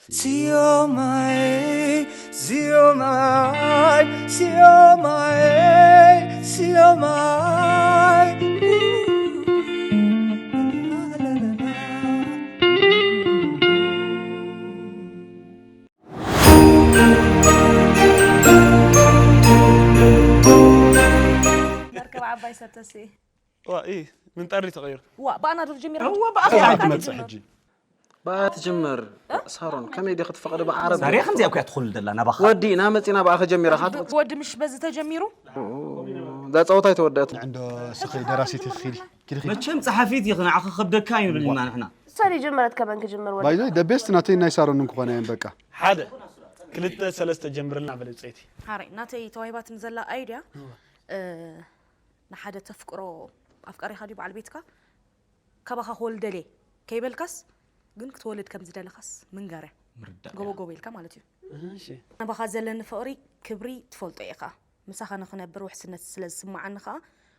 Siomai, siomai, siomai, siomai. መርከብ ዓባይ ሰተሲ ዋ እ ምንጣሪ ተቐይሩ ዋ ብኣና ዶ ጀሚራ እወ፣ ብኣኻ እያ ትመጽእ ሕጂ። ብኣ ትጅምር ሳሮን ከመይ ዲ ክትፈቕዲ ብዓረብ ዛሬ ከምዚኣ እኮ እያ ትኹል ዘላ ናባኻ። ወዲእና መፂና ብኣኸ ጀሚራ ካት ወዲ ምሽ በዚ ተጀሚሩ እዛ ፀወታ ኣይተወደኣት እንዶ ስኺ ደራሲት ኺዲ ኪዲ ኺዲ መቸም ጸሓፊት ኢኺ ንዓኺ ከብደካ ኣይንብልን ኢና ንሕና። እሳ ጀመረት ከመን ክጅምር ወዲ ባይዘይ ደቤስት ናተይ ናይ ሳሮን እንክኾነ እየን በቃ ሓደ ክልተ ሰለስተ ጀምርልና በለ ብፀይቲ ሓረይ ናተይ ተዋሂባትኒ ዘላ ኣይድያ ንሓደ ተፍቅሮ ኣፍቃሪኻ ድዩ በዓል ቤትካ ካባኻ ክወልደልየ ከይበልካስ ግን ክትወልድ ከም ዝደለኻስ ምንገርያ ምርዳእ ጎቦ ጎቦ ኢልካ ማለት እዩ ናባኻ ዘለኒ ፍቕሪ ክብሪ ትፈልጦ ኢኻ ምሳኻ ንኽነብር ውሕስነት ስለ ዝስምዓኒ ኸኣ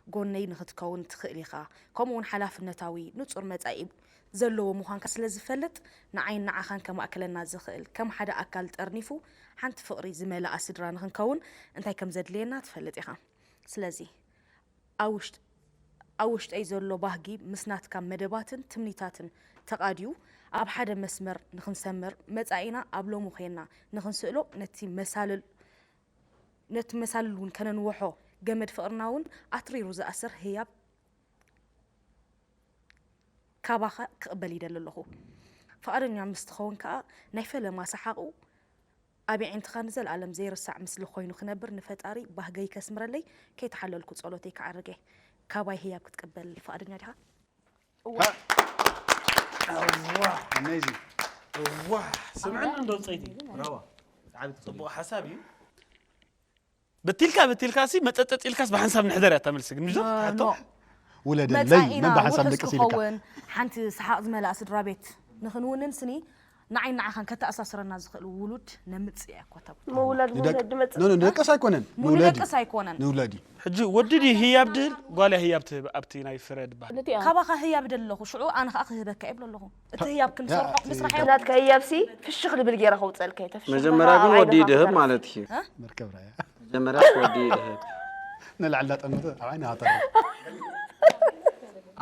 ጎነይ ንኽትከውን ትኽእል ኢኻ ከምኡ እውን ሓላፍነታዊ ንጹር መጻኢ ዘለዎ ምዃንካ ስለ ዝፈልጥ ንዓይን ንዓኻን ከማእክለና ዝኽእል ከም ሓደ ኣካል ጠርኒፉ ሓንቲ ፍቕሪ ዝመልኣ ስድራ ንኽንከውን እንታይ ከም ዘድልየና ትፈልጥ ኢኻ ስለዚ ኣብ ውሽጥ ኣብ ውሽጠይ ዘሎ ባህጊ ምስ ናትካ መደባትን ትምኒታትን ተቓድዩ ኣብ ሓደ መስመር ንኽንሰምር መጻኢና ኣብ ሎሚ ኾይንና ንኽንስእሎ ነቲ መሳልል ነቲ መሳልል እውን ከነንውሖ ገመድ ፍቕርና እውን ኣትሪሩ ዝኣስር ህያብ ካባኻ ክቕበል ይደሊ ኣለኹ። ፍቓደኛ ምስ ትኸውን ከኣ ናይ ፈለማ ሰሓቑ ኣብ የዒንትኻ ንዘለኣለም ዘይርሳዕ ምስሊ ኮይኑ ክነብር ንፈጣሪ ባህገይ ከስምረለይ ከይተሓለልኩ ጸሎተይ ክዓርግ እየ። ካባይ ህያብ ክትቅበል ፍቓደኛ ዲኻ? Amazing. ዋ ስምዕኒ እንዶ ፀይቲ ብራዋ ብጣዕሚ ጽቡቕ ሓሳብ እዩ በቲልካ በቲልካ ሲ መጠጠጥ ኢልካስ ብሓንሳብ ንሕደር እያ ተመልሲ ግን ምሽ ትሓቶ ውለደለይ መጻኢና መን ብሓንሳብ ውሑስ ደቅስ ኢልካ ክኸውን ሓንቲ ሰሓቕ ዝመልኣ ስድራ ቤት ንኽንውንን ስኒ ንዓይ ንዓኻን ከተኣሳስረና ዝኽእል ውሉድ ነምጽእ እያ እኳ ተብሎ ምውላድ ንደቅ- ምውለድ ድመጽእ ኖ፣ ኖ፣ ንደቅስ ኣይኮነን ንውለድ ንደቅስ ኣይኮነን ንውለድ እዩ ሕጂ ወዲ ድዩ ህያብ ድህል ጓል እያ ህያብ ትህብ ኣብቲ ናይ ፍረ ድበሃል ካባኻ ህያብ ደለኹ ሽዑ ኣነ ከዓ ክህበካ ይብሎ ኣለኹ እቲ ህያብ ክንሰርሖ ምስራሕ ናትካ ህያብሲ ፍሽኽ ልብል ገይረ ከውፀልካ እየ ተፍሽኽ መጀመርያ ግን በኻ ወዲ ዓይንኻ ይድህብ ክተርፍ። ማለት እዩ መርከብ ራያ መጀመርያ ወዲ ይድህብ ንላዕሊ ዳጠመተ ኣብ ዓይኒ ሃተር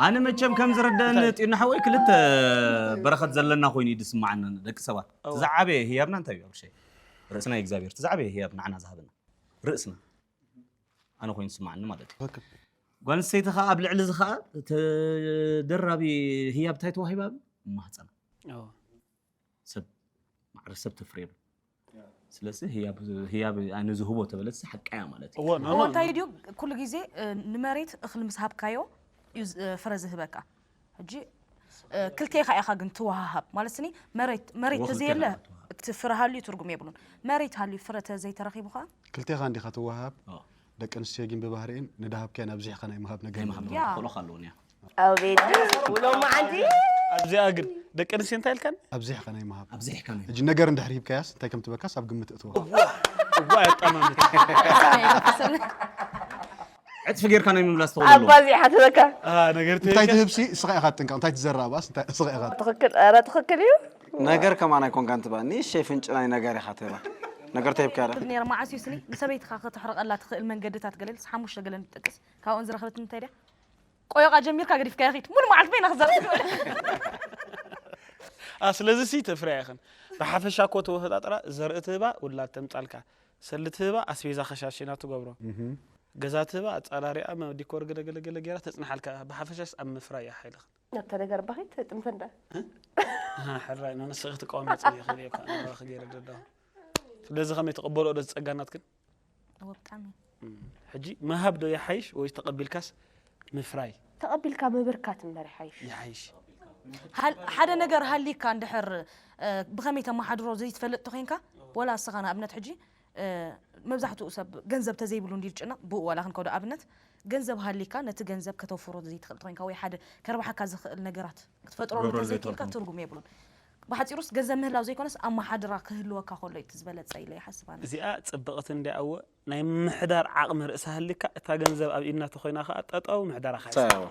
ኣነ መቸም ከም ዝርደአኒ ጢኑ ሓወይ ክልተ በረኸት ዘለና ኮይኑ እዩ ዝስምዓኒ ደቂ ሰባት። እቲ ዝዓበየ ህያብና እንታይ እዩ ኣብሸይ? ርእስና እዩ እግዚኣብሔር። እቲ ዝዓበየ ህያብ ንዓና ዝሃበና ርእስና። ኣነ ኮይኑ ዝስምዓኒ ማለት እዩ። ጓል ኣንስተይቲ ከዓ ኣብ ልዕሊ እዚ ከዓ ተደራቢ ህያብ እንታይ ተዋሂባ? ማህፀና። ሰብ ማዕረ ሰብ ተፍርየሉ ስለዚ ህያብ ህያብ ኣነ ዝህቦ ተበለት ሓቃያ ማለት እዩ እዎ ኖ እዎ ኖ እንታይ ድዩ ኩሉ ግዜ እ፣ ንመሬት እኽሊ ምስ ሃብካዮ እዩ ዝ- እ፣ ፍረ ዝህበካ ሕጂ እ፣ ክልቴኻ ኢኻ ግን ትወሃሃብ ማለት ስኒ መሬት መሬት እዎ፣ ተዘየለ ክልቴኻ ኢኻ ትወሃሃብ። እቲ ፍረ ሃልዩ ትርጉም የብሉን መሬት ሃልዩ ፍረ ተዘይተረኺቡ ኸዓ ክልቴኻ እንዲኻ ትወሃብ ኦ፣ ደቂ ኣንስትዮ ግን ብባህሪኤን ንዳሃብካየን ኣብዚሕኻ ናይ ምሃብ ነገር ናይ ምሃብ የለን። ያ። ተኽእሎ ኣለዎ እኒያ ኣቤት ሎማዓንቲ ኣብዚኣ ግን ደቂ ኣንስትዮ እንታይ ኢልካን ኣብዚሕኻ ናይ ምሃብ ኣብዚሕካ ናይ ሕጂ ነገር እንድሕር ሂብካያስ እንታይ ከም ትበካስ ኣብ ግምት እትዋ እዋ የጣማምት ዕፅፊ ጌርካ ናይ ምምላስ ተኽእሎ ኣለዎ። ኣባዚሓ ትበካ ነገር እንታይ ትህብሲ እስኻ ኢኻ ትጥንቀቕ እንታይ ትዘራእ ባስ እንታይ እስኻ ኢኻ ትኽክል ኧረ ትኽክል እዩ ነገር ከማን ኣይኮንካን ትባ ንእሸይ ፍንጭ ናይ ነገር ኢኻ ትህባ ነገር ተሂብካ ዶ ነረ መዓስ እዩ ስኒ ንሰበይትኻ ከተሕርቐላ ትኽእል መንገድታት ገለልስ ሓሙሽተ ገለን ትጠቅስ ካብኡን ዝረኸበት እንታይ ድያ ቆዮቓ ጀሚርካ ገዲፍካ ይኺድ ሙሉ መዓልቲ በይና ክዘርእ ኣ ስለዚ ሲ ተፍርያ ኢኽን ብሓፈሻ እኮ ተወፈጣጥራ ዘርኢ ትህባ ውላድ ተምጻልካ ሰሊ ትህባ ኣስቤዛ ከሻሽና ትገብሮ ገዛ ትህባ ኣጻራሪኣ መ- ዲኮር ገለገለገለ ገይራ ተጽንሓልካ ብሓፈሻስ ኣብ ምፍራይ እያ ሓይልኽን ኣብታ ነገር ባኺት ጥምተ እንዳ ኣሃ፣ ሕራይ ነው ንስኺ ክትቃወሚ ጽኒኺ እየ እኮ ኣነ ክገይረ ደለኹ ስለዚ ከመይ ተቐበልኦ ዶ ዝጸጋናትክን እወ ብጣዕሚ ሕጂ ምሃብ ዶ ይሓይሽ ወይስ ተቐቢልካስ ምፍራይ ተቐቢልካ ምብርካት እምበር ይሓይሽ ይሓይሽ ሃል- ሓደ ነገር ሃሊካ እንድሕር እ፣ ብኸመይ ተመሓድሮ ዘይትፈልጥ ተኾይንካ ወላ እስኻ ንኣብነት ሕጂ እ፣ መብዛሕትኡ ሰብ ገንዘብ ተዘይብሉ እንዲ ዝጭነቕ ብኡ ዋላ ክንከዶ ኣብነት ገንዘብ ሃሊካ ነቲ ገንዘብ ከተውፍሮ ዘይትኽእል ተኾይንካ ወይ ሓደ ከርባሓካ ዝኽእል ነገራት ክትፈጥረሉ ክትገብረሉ ተዘይክእልካ ዘይትኽእል። ትርጉም የብሉን ብሓፂሩስ ገንዘብ ምህላው ዘይኮነስ ኣማሓድራ ክህልወካ ከሎ እዩ እቲ ዝበለፀ ኢለ ይሓስብ ኣነ እዚኣ ጽብቕቲ እንዲኣ እወ ናይ ምምሕዳር ዓቕሚ ርእሲ ሃሊካ እታ ገንዘብ ኣብ ኢድና ተኾይና ከዓ ጠጠው ምሕዳራ ሳያዋ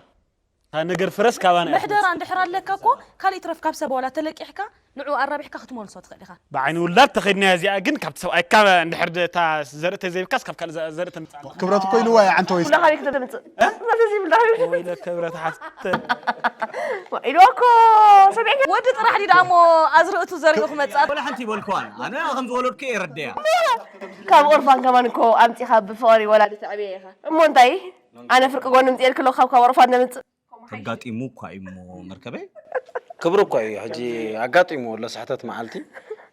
እታ ነገር ፍረስ ካባና እያ። ምሕደራ እንድሕር ኣለካ እኮ ካልእ ይትረፍ ካብ ሰብ ዋላ ተለቂሕካ ንዕኡ ኣራቢሕካ ክትመልሶ ትኽእል ኢኻ። ብዓይኒ ውላድ ተኸድናያ እዚኣ ግን ካብቲ ሰብኣይካ እንድሕር ድ- እታ ዘርእተ ዘይብካስ ካብ ካልእ ዘ- ዘርእተ ምጻእ ኣለካ። ክብረት እኮ ኢልዋ እያ ዓንተ ወይስ ኩላ ካበይ ክትምፅእ ናተዚ ይብላ ወይለ ክብረት ሓፍተ ኢልዋ እኮ ሰሚዕካ ወዲ ጥራሕ ድዩ ደኣ እሞ ኣዝርእቱ ዘሪኡ ክመፅእ ወላ ሓንቲ ይበልክዋን ኣነ ከም ዝወለድኩ እየ ረደያ ካብ ኦርፋን ከማን እኮ ኣምፂኻ ብፍቕሪ ወላዲ ተዕብየ ኢኻ እሞ እንታይ ኣነ ፍርቂ ጎኒ ምፅኤልክ ኣለኹ ካብ ካብ ኦርፋን ነምፅእ ተጋጢሙ እኳ እዩ እሞ መርከበይ ክብሪ እኳ እዩ ሕጂ ኣጋጢሙ ኣሎ ስሕተት መዓልቲ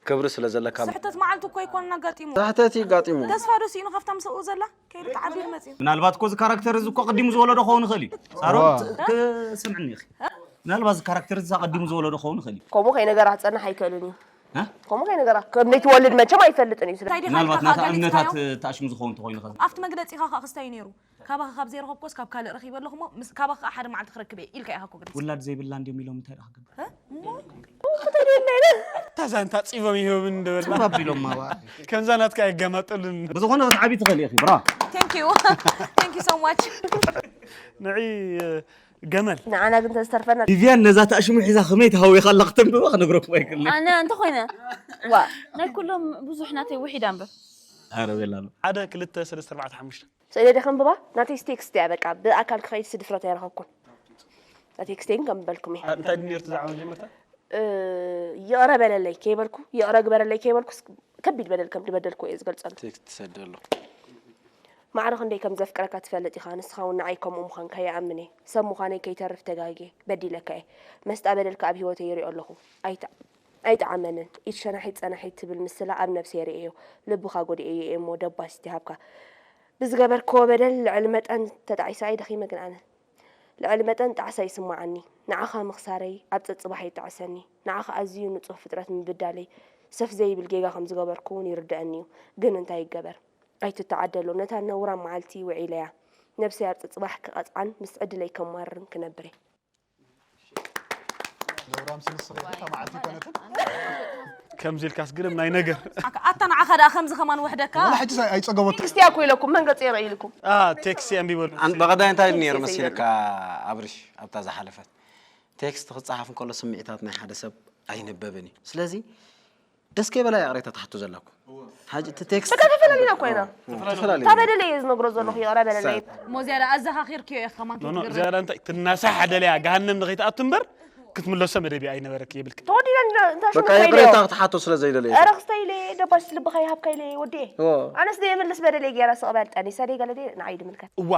ክብሪ ስለ ዘለካ ስሕተት መዓልቲ እኮ ኣይኮነን ኣጋጢሙ ስሕተት እዩ ኣጋጢሙ ተስፋ ዶ ስኢኑ ካብታ ምስ ኣብኡ ዘላ ከይዱ ተዓቢሩ መፂኡ ምናልባት እኮ እዚ ካራክተር እዚ እኮ ቀዲሙ ዝወለዶ ክኸውን ይኽእል እዩ ሳሮን ክስምዕኒ ኢኺ ምናልባት እዚ ካራክተር እዚ ኣቐዲሙ ዝወለዶ ክኸውን ይኽእል እዩ ከምኡ ከይነገራ ክፀንሕ ኣይክእልን እዩ ከምኡ ከይነገራ ከም ዘይትወልድ መቸም ኣይፈልጥን እዩ ምናልባት ናታ እምነታት ተኣሽሙ ዝኸውን ተኾይኑ ከ ኣብቲ መግለፂኻ ከዓ ክስታይ ነይሩ ካባኻ ካብ ዘይረኸብኮስ ካብ ካልእ ረኺበ ኣለኹ እሞ ምስ ካባኻ ከዓ ሓደ መዓልቲ ክረክብ እየ ኢልካ ኢኻ እኮ ግዲ ውላድ ዘይብላ እንድዮም ኢሎም እንታይ ደኣ ክገብር እሞ እታ ዛንታ ፂቦም ይህቦም እንደበላ ፅብ ኣቢሎማ ዋ ከምዛ ናትካ ኣይገማጠሉን ብዝኾነ ክትዓቢ ትኽእል ኢኺ ብራ thank you thank you so much ንዒ ገመል ንዓና ግን ተዝተርፈና ቪቪያን ነዛ ተኣሽሙ ሒዛ ከመይ ተሃዊኻ ኣላ ክተንብባ ክነግረኩም ኣይክእልን ኣነ እንተኾይነ ዋ ናይ ኩሎም ብዙሕ ናተይ ውሒዳ እምበር ኣረ ቤላ ኣሎ ሓደ ክልተ ሰለስተ ኣርባዕተ ሓሙሽተ ስእለ ደ ከንብባ ናተይስ ቴክስት እያ በቃ ብኣካል ክኸይድሲ ድፍረት ኣይረኸብኩን ቴክስቴን ከም በልኩም እየ እንታይ ድዩ ነርቱ ዛዕባ መጀመርታ ይቕረ በለለይ ከይበልኩ ይቕረ ግበረለይ ከይበልኩ ከቢድ በደል ከም ዝበደልኩ እየ ዝገልፀሉ ቴክስት ትሰደሉ ማዕረ ክንደይ ከም ዘፍቅረካ ትፈልጥ ኢኻ ንስኻ እውን ንዓይ ከምኡ ምዃንካ ይኣምን እየ ሰብ ምዃነይ ከይተርፍ ተጋግየ በዲለካ እየ መስጣ በደልካ ኣብ ሂወተይ ይሪኦ ኣለኹ ኣይተ ኣይጠዓመንን ኢድ ሸናሒት ጸናሒት ትብል ምስላ ኣብ ነብሰይ ርእየዮ ልብኻ ጎዲኤዮ እየ እሞ ደባሲት ይሃብካ ብዝገበርክዎ በደል ልዕሊ መጠን ተጣዒሰ ኣይደኺመ ግን ኣነ ልዕሊ መጠን ጣዕሳ ይስምዓኒ ንዓኻ ምኽሳረይ ኣብ ጸጽባሕ ይጥዕሰኒ ንዓኻ ኣዝዩ ንጹህ ፍጥረት ምብዳለይ ሰፍ ዘይብል ጌጋ ከም ዝገበርኩ እውን ይርድኣኒ እዩ ግን እንታይ ይገበር ኣይትተዓደሎ ነታ ነውራም መዓልቲ ውዒለያ ነብሰይ ኣብ ጸጽባሕ ክቐጽዓን ምስ ዕድለይ ከማርርን ክነብር እየ ከምዚ ኢልካስ ግርም ናይ ነገር ኣታ ንዓኻ ደኣ ከምዚ ከማን ወሕደካ ወላ ሕጂ ኣይጸገበቱ ክስትያ እኮ ኢለኩም መን ገጽ የርኢ ኢልኩም ቴክስቲ ኣንቢበሉ በቐዳይ እንታይ ኢሉ ነይሩ መሲልካ ኣብርሽ ኣብታ ዝሓለፈት ቴክስት ክጸሓፍ እንከሎ ስምዒታት ናይ ሓደ ሰብ ኣይንበብን እዩ ስለዚ ደስ ከይበላ እያ ቅሬታ ትሓቱ ዘላ እኮ ሓጂ እቲ ቴክስት በቃ ተፈላለዩና እኮ ኢና ተፈላለዩ እታ በደለይ እየ ዝነግሮ ዘለኹ ይቕረ በለለይ እሞ ዝያዳ ኣዘኻኺርክዮ ኢኻ ከማን ኖ ኖ ዝያዳ እንታይ ትናሳሕ ደለያ ገሃነም ንኸይትኣቱ እምበር ክትምለሶ መደብ እያ ኣይነበረክ የብልክ ተወዲና እንታ ሽሙ በቃ ይቕሬታ ከይደዮ ክትሓቶ ስለ ዘይደለየ ኧረ ክስታይ ኢለ ደባሽ ልብኻ ይሃብካ ኢለ ወዲኤ እዎ ኣነስ ደየምልስ በደለይ ገይራ ስቕ በል ጠኒሰ ደይ ገለ ደይ ንዓይ ድምልከት እዋ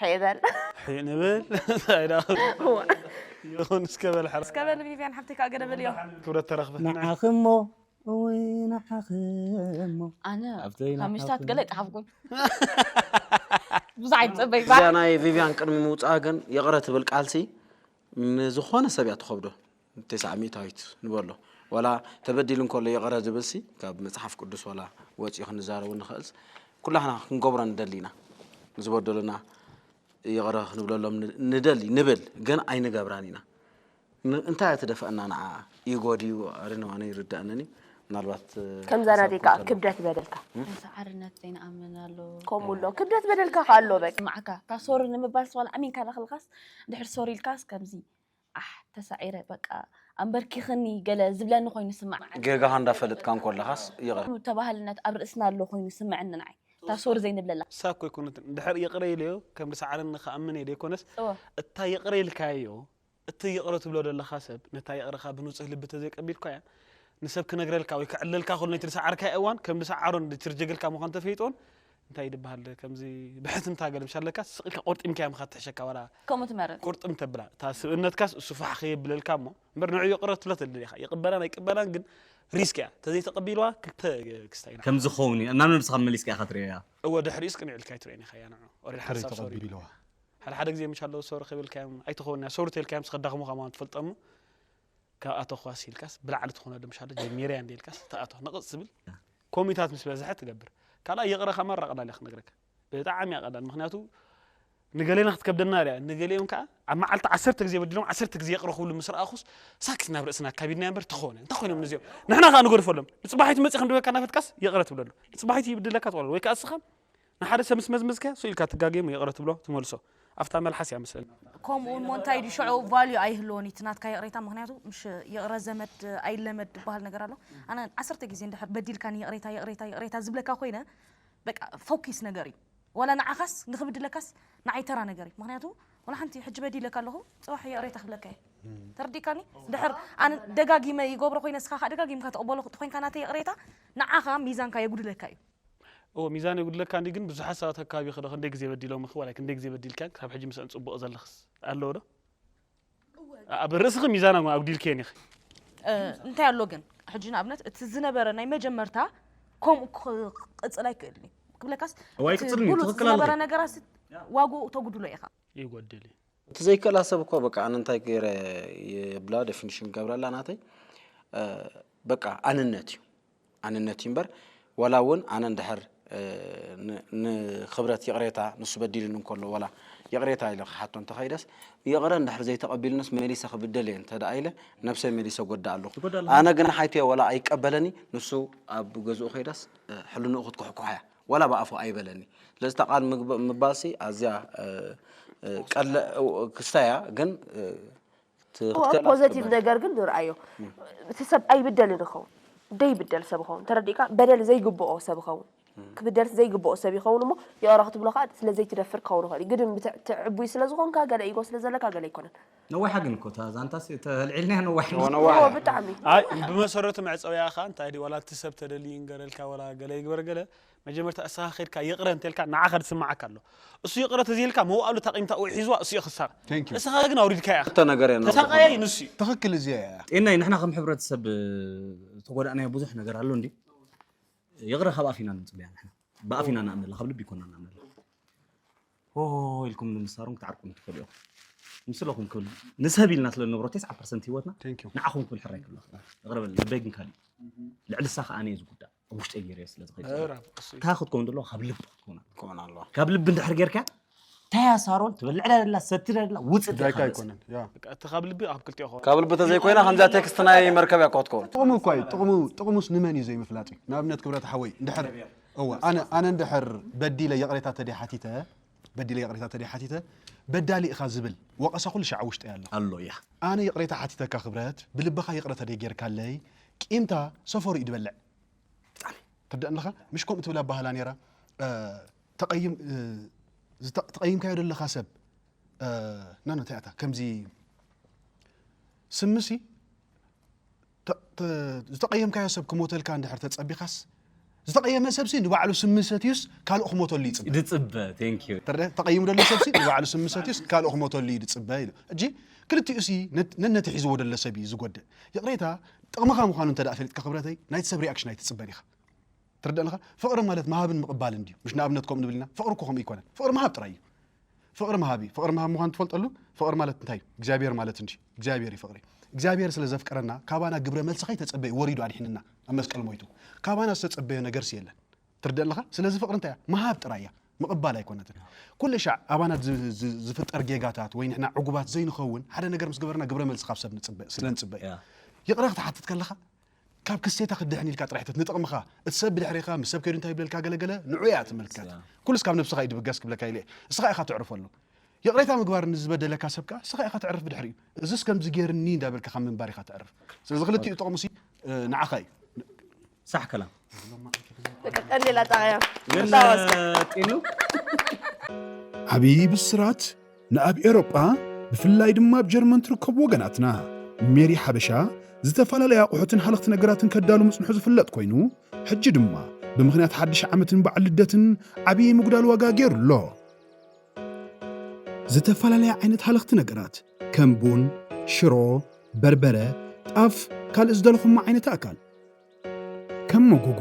ሕበል ንብል ይኹን እስከ በል ሓራ እስከ በል ቪቪያን ሓፍተይ ከዓ ገለ በልዮ ክብረት ተረኽበ ንዓኺ እሞ እወ ንዓኺ እሞ ኣነ ኣብተይ ካብ ምሽታት ገለ ይጠሓፍኩን ብዙሕ ኣይትፀበይ እዛ ናይ ቪቪያን ቅድሚ ምውፅኣ ግን ይቕረ ትብል ቃልሲ ንዝኾነ ሰብ እያ ትኸብዶ ተስዓ ሚእታዊት ንበሎ ዋላ ተበዲሉ እንከሎ ይቕረ ዝብልሲ ካብ መፅሓፍ ቅዱስ ዋላ ወፂኡ ክንዛረቡ ንኽእልስ ኩላህና ክንገብሮ ንደሊ ኢና ዝበደሉና ይቕረ ክንብለሎም ንደሊ ንብል ግን ኣይንገብራን ኢና እንታይ እያ ትደፍአና ንዓ ኢጎ ድዩ ኣረ ንዋነ ይርዳእነኒ ምናልባት ከምዛ ናተይ ከዓ ክብደት በደልካ ሰዓርነት ዘይንኣምን ኣሎ ከምኡ ኣሎ ክብደት በደልካ ከዓ ኣሎ በቃ ስማዕካ ካብ ሶሪ ንምባል ስዋል ኣሚንካ ዳኽልካስ ድሕር ሶሪ ኢልካስ ከምዚ ኣሕ ተሳዒረ በቃ ኣንበርኪኽኒ ገለ ዝብለኒ ኮይኑ ስማዕ ገጋኻ እንዳፈለጥካ እንኮለኻስ ይቕር ተባህልነት ኣብ ርእስና ኣሎ ኮይኑ ስምዐኒ ንዓይ እታ ሶሪ ዘይንብለላ ንሳ እኮ ኣይኮነትን እንድሕር ይቕረ ኢለዮ ከም ዝሰዓረኒ ክኣምን እየ ዘይኮነስ እታ ይቕረ ኢልካዮ እቲ ይቕረ ትብሎ ዘለኻ ሰብ ነታ ይቕረኻ ብንጹህ ልቢ ተዘይቀቢልካያ ንሰብ ክነግረልካ ወይ ክዕለልካ ከሎ ነቲ ዝሰዓርካዮ እዋን ከም ዝሰዓሮን ዝትርጀገልካ ምዃኑ ተፈሊጥዎን እንታይ ይበሃል ከምዚ ብሕትምታ ገለ ምሽ ኣለካ ስቕ ኢልካ ቆርጢምካያ ምኻድ ትሕሸካ ዋላ ከምኡ ትመርጽ ቁርጥም ተብላ እታ ስብእነትካስ እሱ ፋሕ ከየብለልካ እሞ እምበር ንዕኡ ይቕረ ትብሎ ተደሊ ኢኻ ይቕበላን ኣይቅበላን ግን ሪስክ እያ ተዘይተቐቢልዋ ክልተ ክስታይ ኢና ከም ዝኸውን እዩ ናብ ነብስኻ መሊስካ ኢኻ ትርእዮ እያ እወ ድሕሪኡስ ቅንዕ ኢልካ ኣይትርእዮን ኢኻ እያ ንዑ ኦሬድ ሓንሳብ ሶሪ ሓደ ሓደ ግዜ ምሽ ኣለዉ ሶሪ ከይበልካዮም ኣይትኸውን እያ ሶሪ ተልካዮም ስኸዳኽሙኻ ማለት ትፈልጦ እሞ ካብ ኣተኹዋስ ኢልካስ ብላዕሊ ትኾነሉ ምሽ ኣሎ ጀሚረ እያ እንደ ኢልካስ ተኣቶ ንቕፅ ትብል ኮሚታት ምስ በዝሐ ትገብር ካልኣ ይቕረ ከማራ ቀላል እያ ክነግረካ ብጣዕሚ እያ ቀላል ምክንያቱ ንገሌና ክትከብደና እያ ንገሌኦም ከዓ ኣብ መዓልቲ ዓሰርተ ግዜ በዲሎም ዓሰርተ ግዜ ይቕረ ክብሉ ምስ ረኣኹስ ሳክት ናብ ርእስና ኣካቢድና እምበር ተኾነ እንታይ ኮይኖም ነዚኦም ንሕና ከዓ ንገድፈሎም ንፅባሒት መፂ ክንድበካ እናፈትካስ ይቕረ ትብለሉ ንፅባሒት ይብድለካ ትቆለሉ ወይ ከዓ እስኻ ንሓደ ሰብ ምስ መዝመዝካዮ ስኢልካ ትጋገ እሞ ይቕረ ትብሎ ትመልሶ ኣብታ መልሓስ እያ መስለኒ። ከምኡ እውን ሞ እንታይ ድዩ ሽዑ ቫልዩ ኣይህልዎን እዩ እቲ ናትካ ይቕሬታ። ምክንያቱ ምሽ ይቕረ ዘመድ ኣይለመድ ዝበሃል ነገር ኣሎ። ኣነ ዓሰርተ ግዜ እንድሕር በዲልካኒ ይቕሬታ ይቕሬታ ይቕሬታ ዝብለካ ኮይነ በቃ ፎኪስ ነገር እዩ። ወላ ንዓኻስ ንኽብድለካስ ንዓይ ተራ ነገር እዩ። ምክንያቱ ወላ ሓንቲ ሕጂ በዲለካ ኣለኹ፣ ፅባሕ ይቕሬታ ክብለካ እየ። ተረዲእካኒ? ድሕር ኣነ ደጋጊመ ይገብሮ ኮይነ እስኻ ከዓ ደጋጊምካ ተቕበሎ ክትኮይንካ ናተይ ይቕሬታ ንዓኻ ሚዛንካ የጉድለካ እዩ። እዎ ሚዛን የጉድለካ እንዲ። ግን ብዙሓት ሰባት ኣካባቢ ክደ ክንደይ ግዜ በዲሎም ኽ ዋላ ክንደይ ግዜ በዲልካ ክሳብ ሕጂ ምስአን ፅቡቕ ዘለኽስ ኣለዎ ዶ? ኣብ ርእስኺ ሚዛን ኣጉዲልክየን ኢኺ። እንታይ ኣሎ ግን ሕጂ ንኣብነት እቲ ዝነበረ ናይ መጀመርታ ከምኡ ክቕፅል ኣይክእልን እዩ ክብለካስ እዋይ እቲ ቅፅል እዩ ብሉፅ ትኽክል ዝነበረ ኣለኺ። ነገራት ዋግኡ ተጉድሎ ኢኻ። ይጎድል እዩ። እቲ ዘይክእል ሰብ እኮ በቃ ኣነ እንታይ ገይረ የብላ ደፊኒሽን ገብረላ ናተይ እ፣ በቃ ኣንነት እዩ ኣንነት እዩ እምበር ዋላ እውን ኣነ እንድሕር እ፣ ን- ንክብረት ይቕሬታ ንሱ በዲሉን እንከሎ ዋላ ይቕሬታ ኢለ ክሓቶ እንተኸይደስ ይቕረ እንድሕር ዘይተቐቢሉንስ መሊሰ ክብደል እየ እንተ ደኣ ኢለ ነብሰይ መሊሰ ጎዳእ ኣለኹ። ኣነ ግን ሓይተ ዋላ ኣይቀበለኒ ንሱ ኣብ ገዝኡ ከይዳስ እ፣ ሕልንኡ ክትኩሕኩሓ እያ ዋላ ብኣፉ ኣይበለኒ። ስለዚ እታ ቃል ምግብ- ምባልሲ ኣዝያ እ፣ እ፣ ቀለ ክስታያ ግን እ፣ ትኽክል ፖዘቲቭ ኣይትበል። ነገር ግን ንርኣዮ። እቲ ሰብ ኣይብደልን ይኸውን ደይብደል ሰብ ይኸውን ተረዲእካ በደል ዘይግብኦ ሰብ ይኸውን ክብደል ዘይግብኦ ሰብ ይኸውን እሞ ይቕረ ክትብሎ ከዓ ስለ ዘይትደፍር ክኸውን ይኽእል እዩ። ግን ብትዕ- ትዕቡይ ስለ ዝኾንካ ገለ ኢጎ ስለ ዘለካ ገለ ኣይኮነን። ነዋሓ ግን እኮ እታ ዛንታስ ተልዒልናያ ነዋሕ ነዋሕ እዎ ብጣዕሚ ኣይ ብመሰረቱ መዕፀዊያ ኸዓ እንታይ ድዩ ዋላ እቲ ሰብ ተደልዩ ይንገረልካ ዋላ ገለ ይግበር ገለ መጀመርታ እስኻ ከድካ ይቕረ እንተልካ ንዓኻ ዝስማዓካ ኣሎ እሱ ይቕረ ተዘይልካ መውኣሉ ታቂምታ ሒዝዋ እሱ እዩ ክሳር Thank you። እስኻ ግን ኣውሪድካ ኢኻ ክልተ ነገር እየ ተሳቃያይ ንሱ እዩ ትኽክል እዚኣ እያ። ጤናይ ንሕና ከም ሕብረተሰብ ዝተጎዳእናዮ ብዙሕ ነገር ኣሎ እንዲ ይቕረ ካብ ኣፍ ኢና ንፅበያ ንሕና ብኣፍ ኢና ንኣምነላ ካብ ልቢ ይኮና ንኣምነላ ሆ ኢልኩም ንምሳሮም ክትዓርቁም ትኽእሉ ኢኹም ምስለኹም ክብል ንሰብ ኢልና ስለ ንነብሮ ተስዓ ፐርሰንት ህይወትና Thank you። ንዓኹም ክብል ሕራይ ክብለኹ ይቕረ በል ልበይ ግን ካሊእ ልዕሊ እሳ ከዓ ኣነ እየ ዝጉዳእ ኣብ ውሽጠይ ገይረ ስለ ዝኸይድ ምዕራብ እሱ እዩ። እንታይ ክትከውን ዘለዎ ካብ ልቢ ክትከውን ኣለዋ ክኾን ኣለዋ ካብ ልቢ እንድሕር ጌርካ እንታይ እያ ሳሮን ትበልዕ ደላ ሰቲ ደላ ውፅእ ዳይካ ኣይኮነን ያ በቃ እቲ ካብ ልቢ ኣብ ክልቲኦ ክኾን ካብ ልቢ ተዘይኮይና ከምዛ ቴክስት ናይ መርከብ እያ እኮ ክትከውን ጥቕሙ እኳ እዩ ጥቕሙ ጥቕሙስ ንመን እዩ ዘይምፍላጥ እዩ ንኣብነት ክብረት ሓወይ እንድሕር እወ ኣነ ኣነ እንድሕር በዲለ ይቕሬታ ተደይ ሓቲተ በዲለ ይቕሬታ ተደይ ሓቲተ በዳሊ ኢኻ ዝብል ወቐሳ ኩሉ ሻዕ ውሽጠይ ኣሎ ኣሎ እያ ኣነ ይቕሬታ ሓቲተካ ክብረት ብልብኻ ይቕረ ተደይ ጌርካለይ ቂምታ ሰፈሩ እዩ ድበልዕ ትርዳእ ኣለኻ ምሽ ከምኡ ትብል ኣባህላ ነራ ተቐይምካዮ ዘለኻ ሰብ ናኖ እንታይ ኣታ ከምዚ ስምሲ ዝተቐየምካዮ ሰብ ክሞተልካ እንድሕር ተፀቢኻስ ዝተቐየመ ሰብሲ ንባዕሉ ስሚ ሰትዩስ ካልእ ክሞተሉ ይፅበ ድፅበ thank you ተቐይሙ ደሎ ሰብሲ ንባዕሉ ስሚ ሰትዩስ ካልእ ክሞተሉ እዩ ድፅበ ኢሉ እጂ ክልቲኡ ሲ ነነቲ ሒዝዎ ደሎ ሰብ እዩ ዝጎድእ ይቕሬታ ጥቕምኻ ምዃኑ እንተ ፈሊጥካ ክብረተይ ናይቲ ሰብ ሪኣክሽን ኣይትፅበን ኢኻ ትርዳእ ኣለኻ ፍቕሪ ማለት ምሃብን ምቕባልን ድዩ ምሽ ንኣብነት ከምኡ ንብል ኢና ፍቕሪ እኮ ከምኡ ይኮነን ፍቕሪ ምሃብ ጥራይ እዩ ፍቕሪ ምሃብ እዩ ፍቕሪ ምሃብ ምዃኑ ትፈልጠሉ ፍቕሪ ማለት እንታይ እዩ እግዚኣብሔር ማለት እንዲ እግዚኣብሔር እዩ ፍቕሪ እግዚኣብሔር ስለ ዘፍቅረና ካባና ግብረ መልሲ ከይተጸበየ ወሪዱ ኣድሒንና ኣብ መስቀል ሞይቱ ካባና ዝተጸበዮ ነገር የለን ትርዳእ ኣለኻ ስለዚ ፍቕሪ እንታይ እያ ምሃብ ጥራይ እያ ምቕባል ኣይኮነትን ኩሉ ሻዕ ኣባና ዝፍጠር ጌጋታት ወይ ንሕና ዕጉባት ዘይንኸውን ሓደ ነገር ምስ ገበርና ግብረ መልሲ ካብ ሰብ ንጽበ ስለ ንጽበ እዩ ይቕረ ክትሓትት ከለኻ ካብ ክስቴታ ክትድሕን ኢልካ ጥራሕ ተት ንጥቕምኻ እቲ ሰብ ብድሕሬኻ ምስ ሰብ ከይዱ እንታይ ይብለልካ ገለገለ ንዑ እያ ትምልከት ኩሉስ ካብ ነብስኻ እዩ ድብገስ ክብለካ ኢለ እስኻ ኢኻ ትዕርፈሉ ይቕሬታ ምግባር ንዝበደለካ ሰብ ከኣ እስኻ ኢኻ ትዕርፍ ብድሕሪኡ እዝስ ከምዚ ጌርኒ እንዳበልካ ካብ ምንባር ኢኻ ትዕርፍ ስለዚ ክልቲኡ ጥቕሙሲ ንዓኻ እዩ ሳሕ ከላም ቀሊል ኣጣቕያ ግን ጢኑ ዓብዪ ብስራት ንኣብ ኤውሮጳ ብፍላይ ድማ ኣብ ጀርመን ትርከቡ ወገናትና ሜሪ ሓበሻ ዝተፈላለዩ ኣቑሑትን ሃለኽቲ ነገራትን ከዳሉ ምጽንሑ ዝፍለጥ ኮይኑ ሕጂ ድማ ብምኽንያት ሓድሽ ዓመትን በዓል ልደትን ዓብዪ ምጉዳል ዋጋ ገይሩ ኣሎ ዝተፈላለያ ዓይነት ሃለኽቲ ነገራት ከም ቡን ሽሮ በርበረ ጣፍ ካልእ ዝደለኹሞ ዓይነት ኣካል ከም መጎጎ፣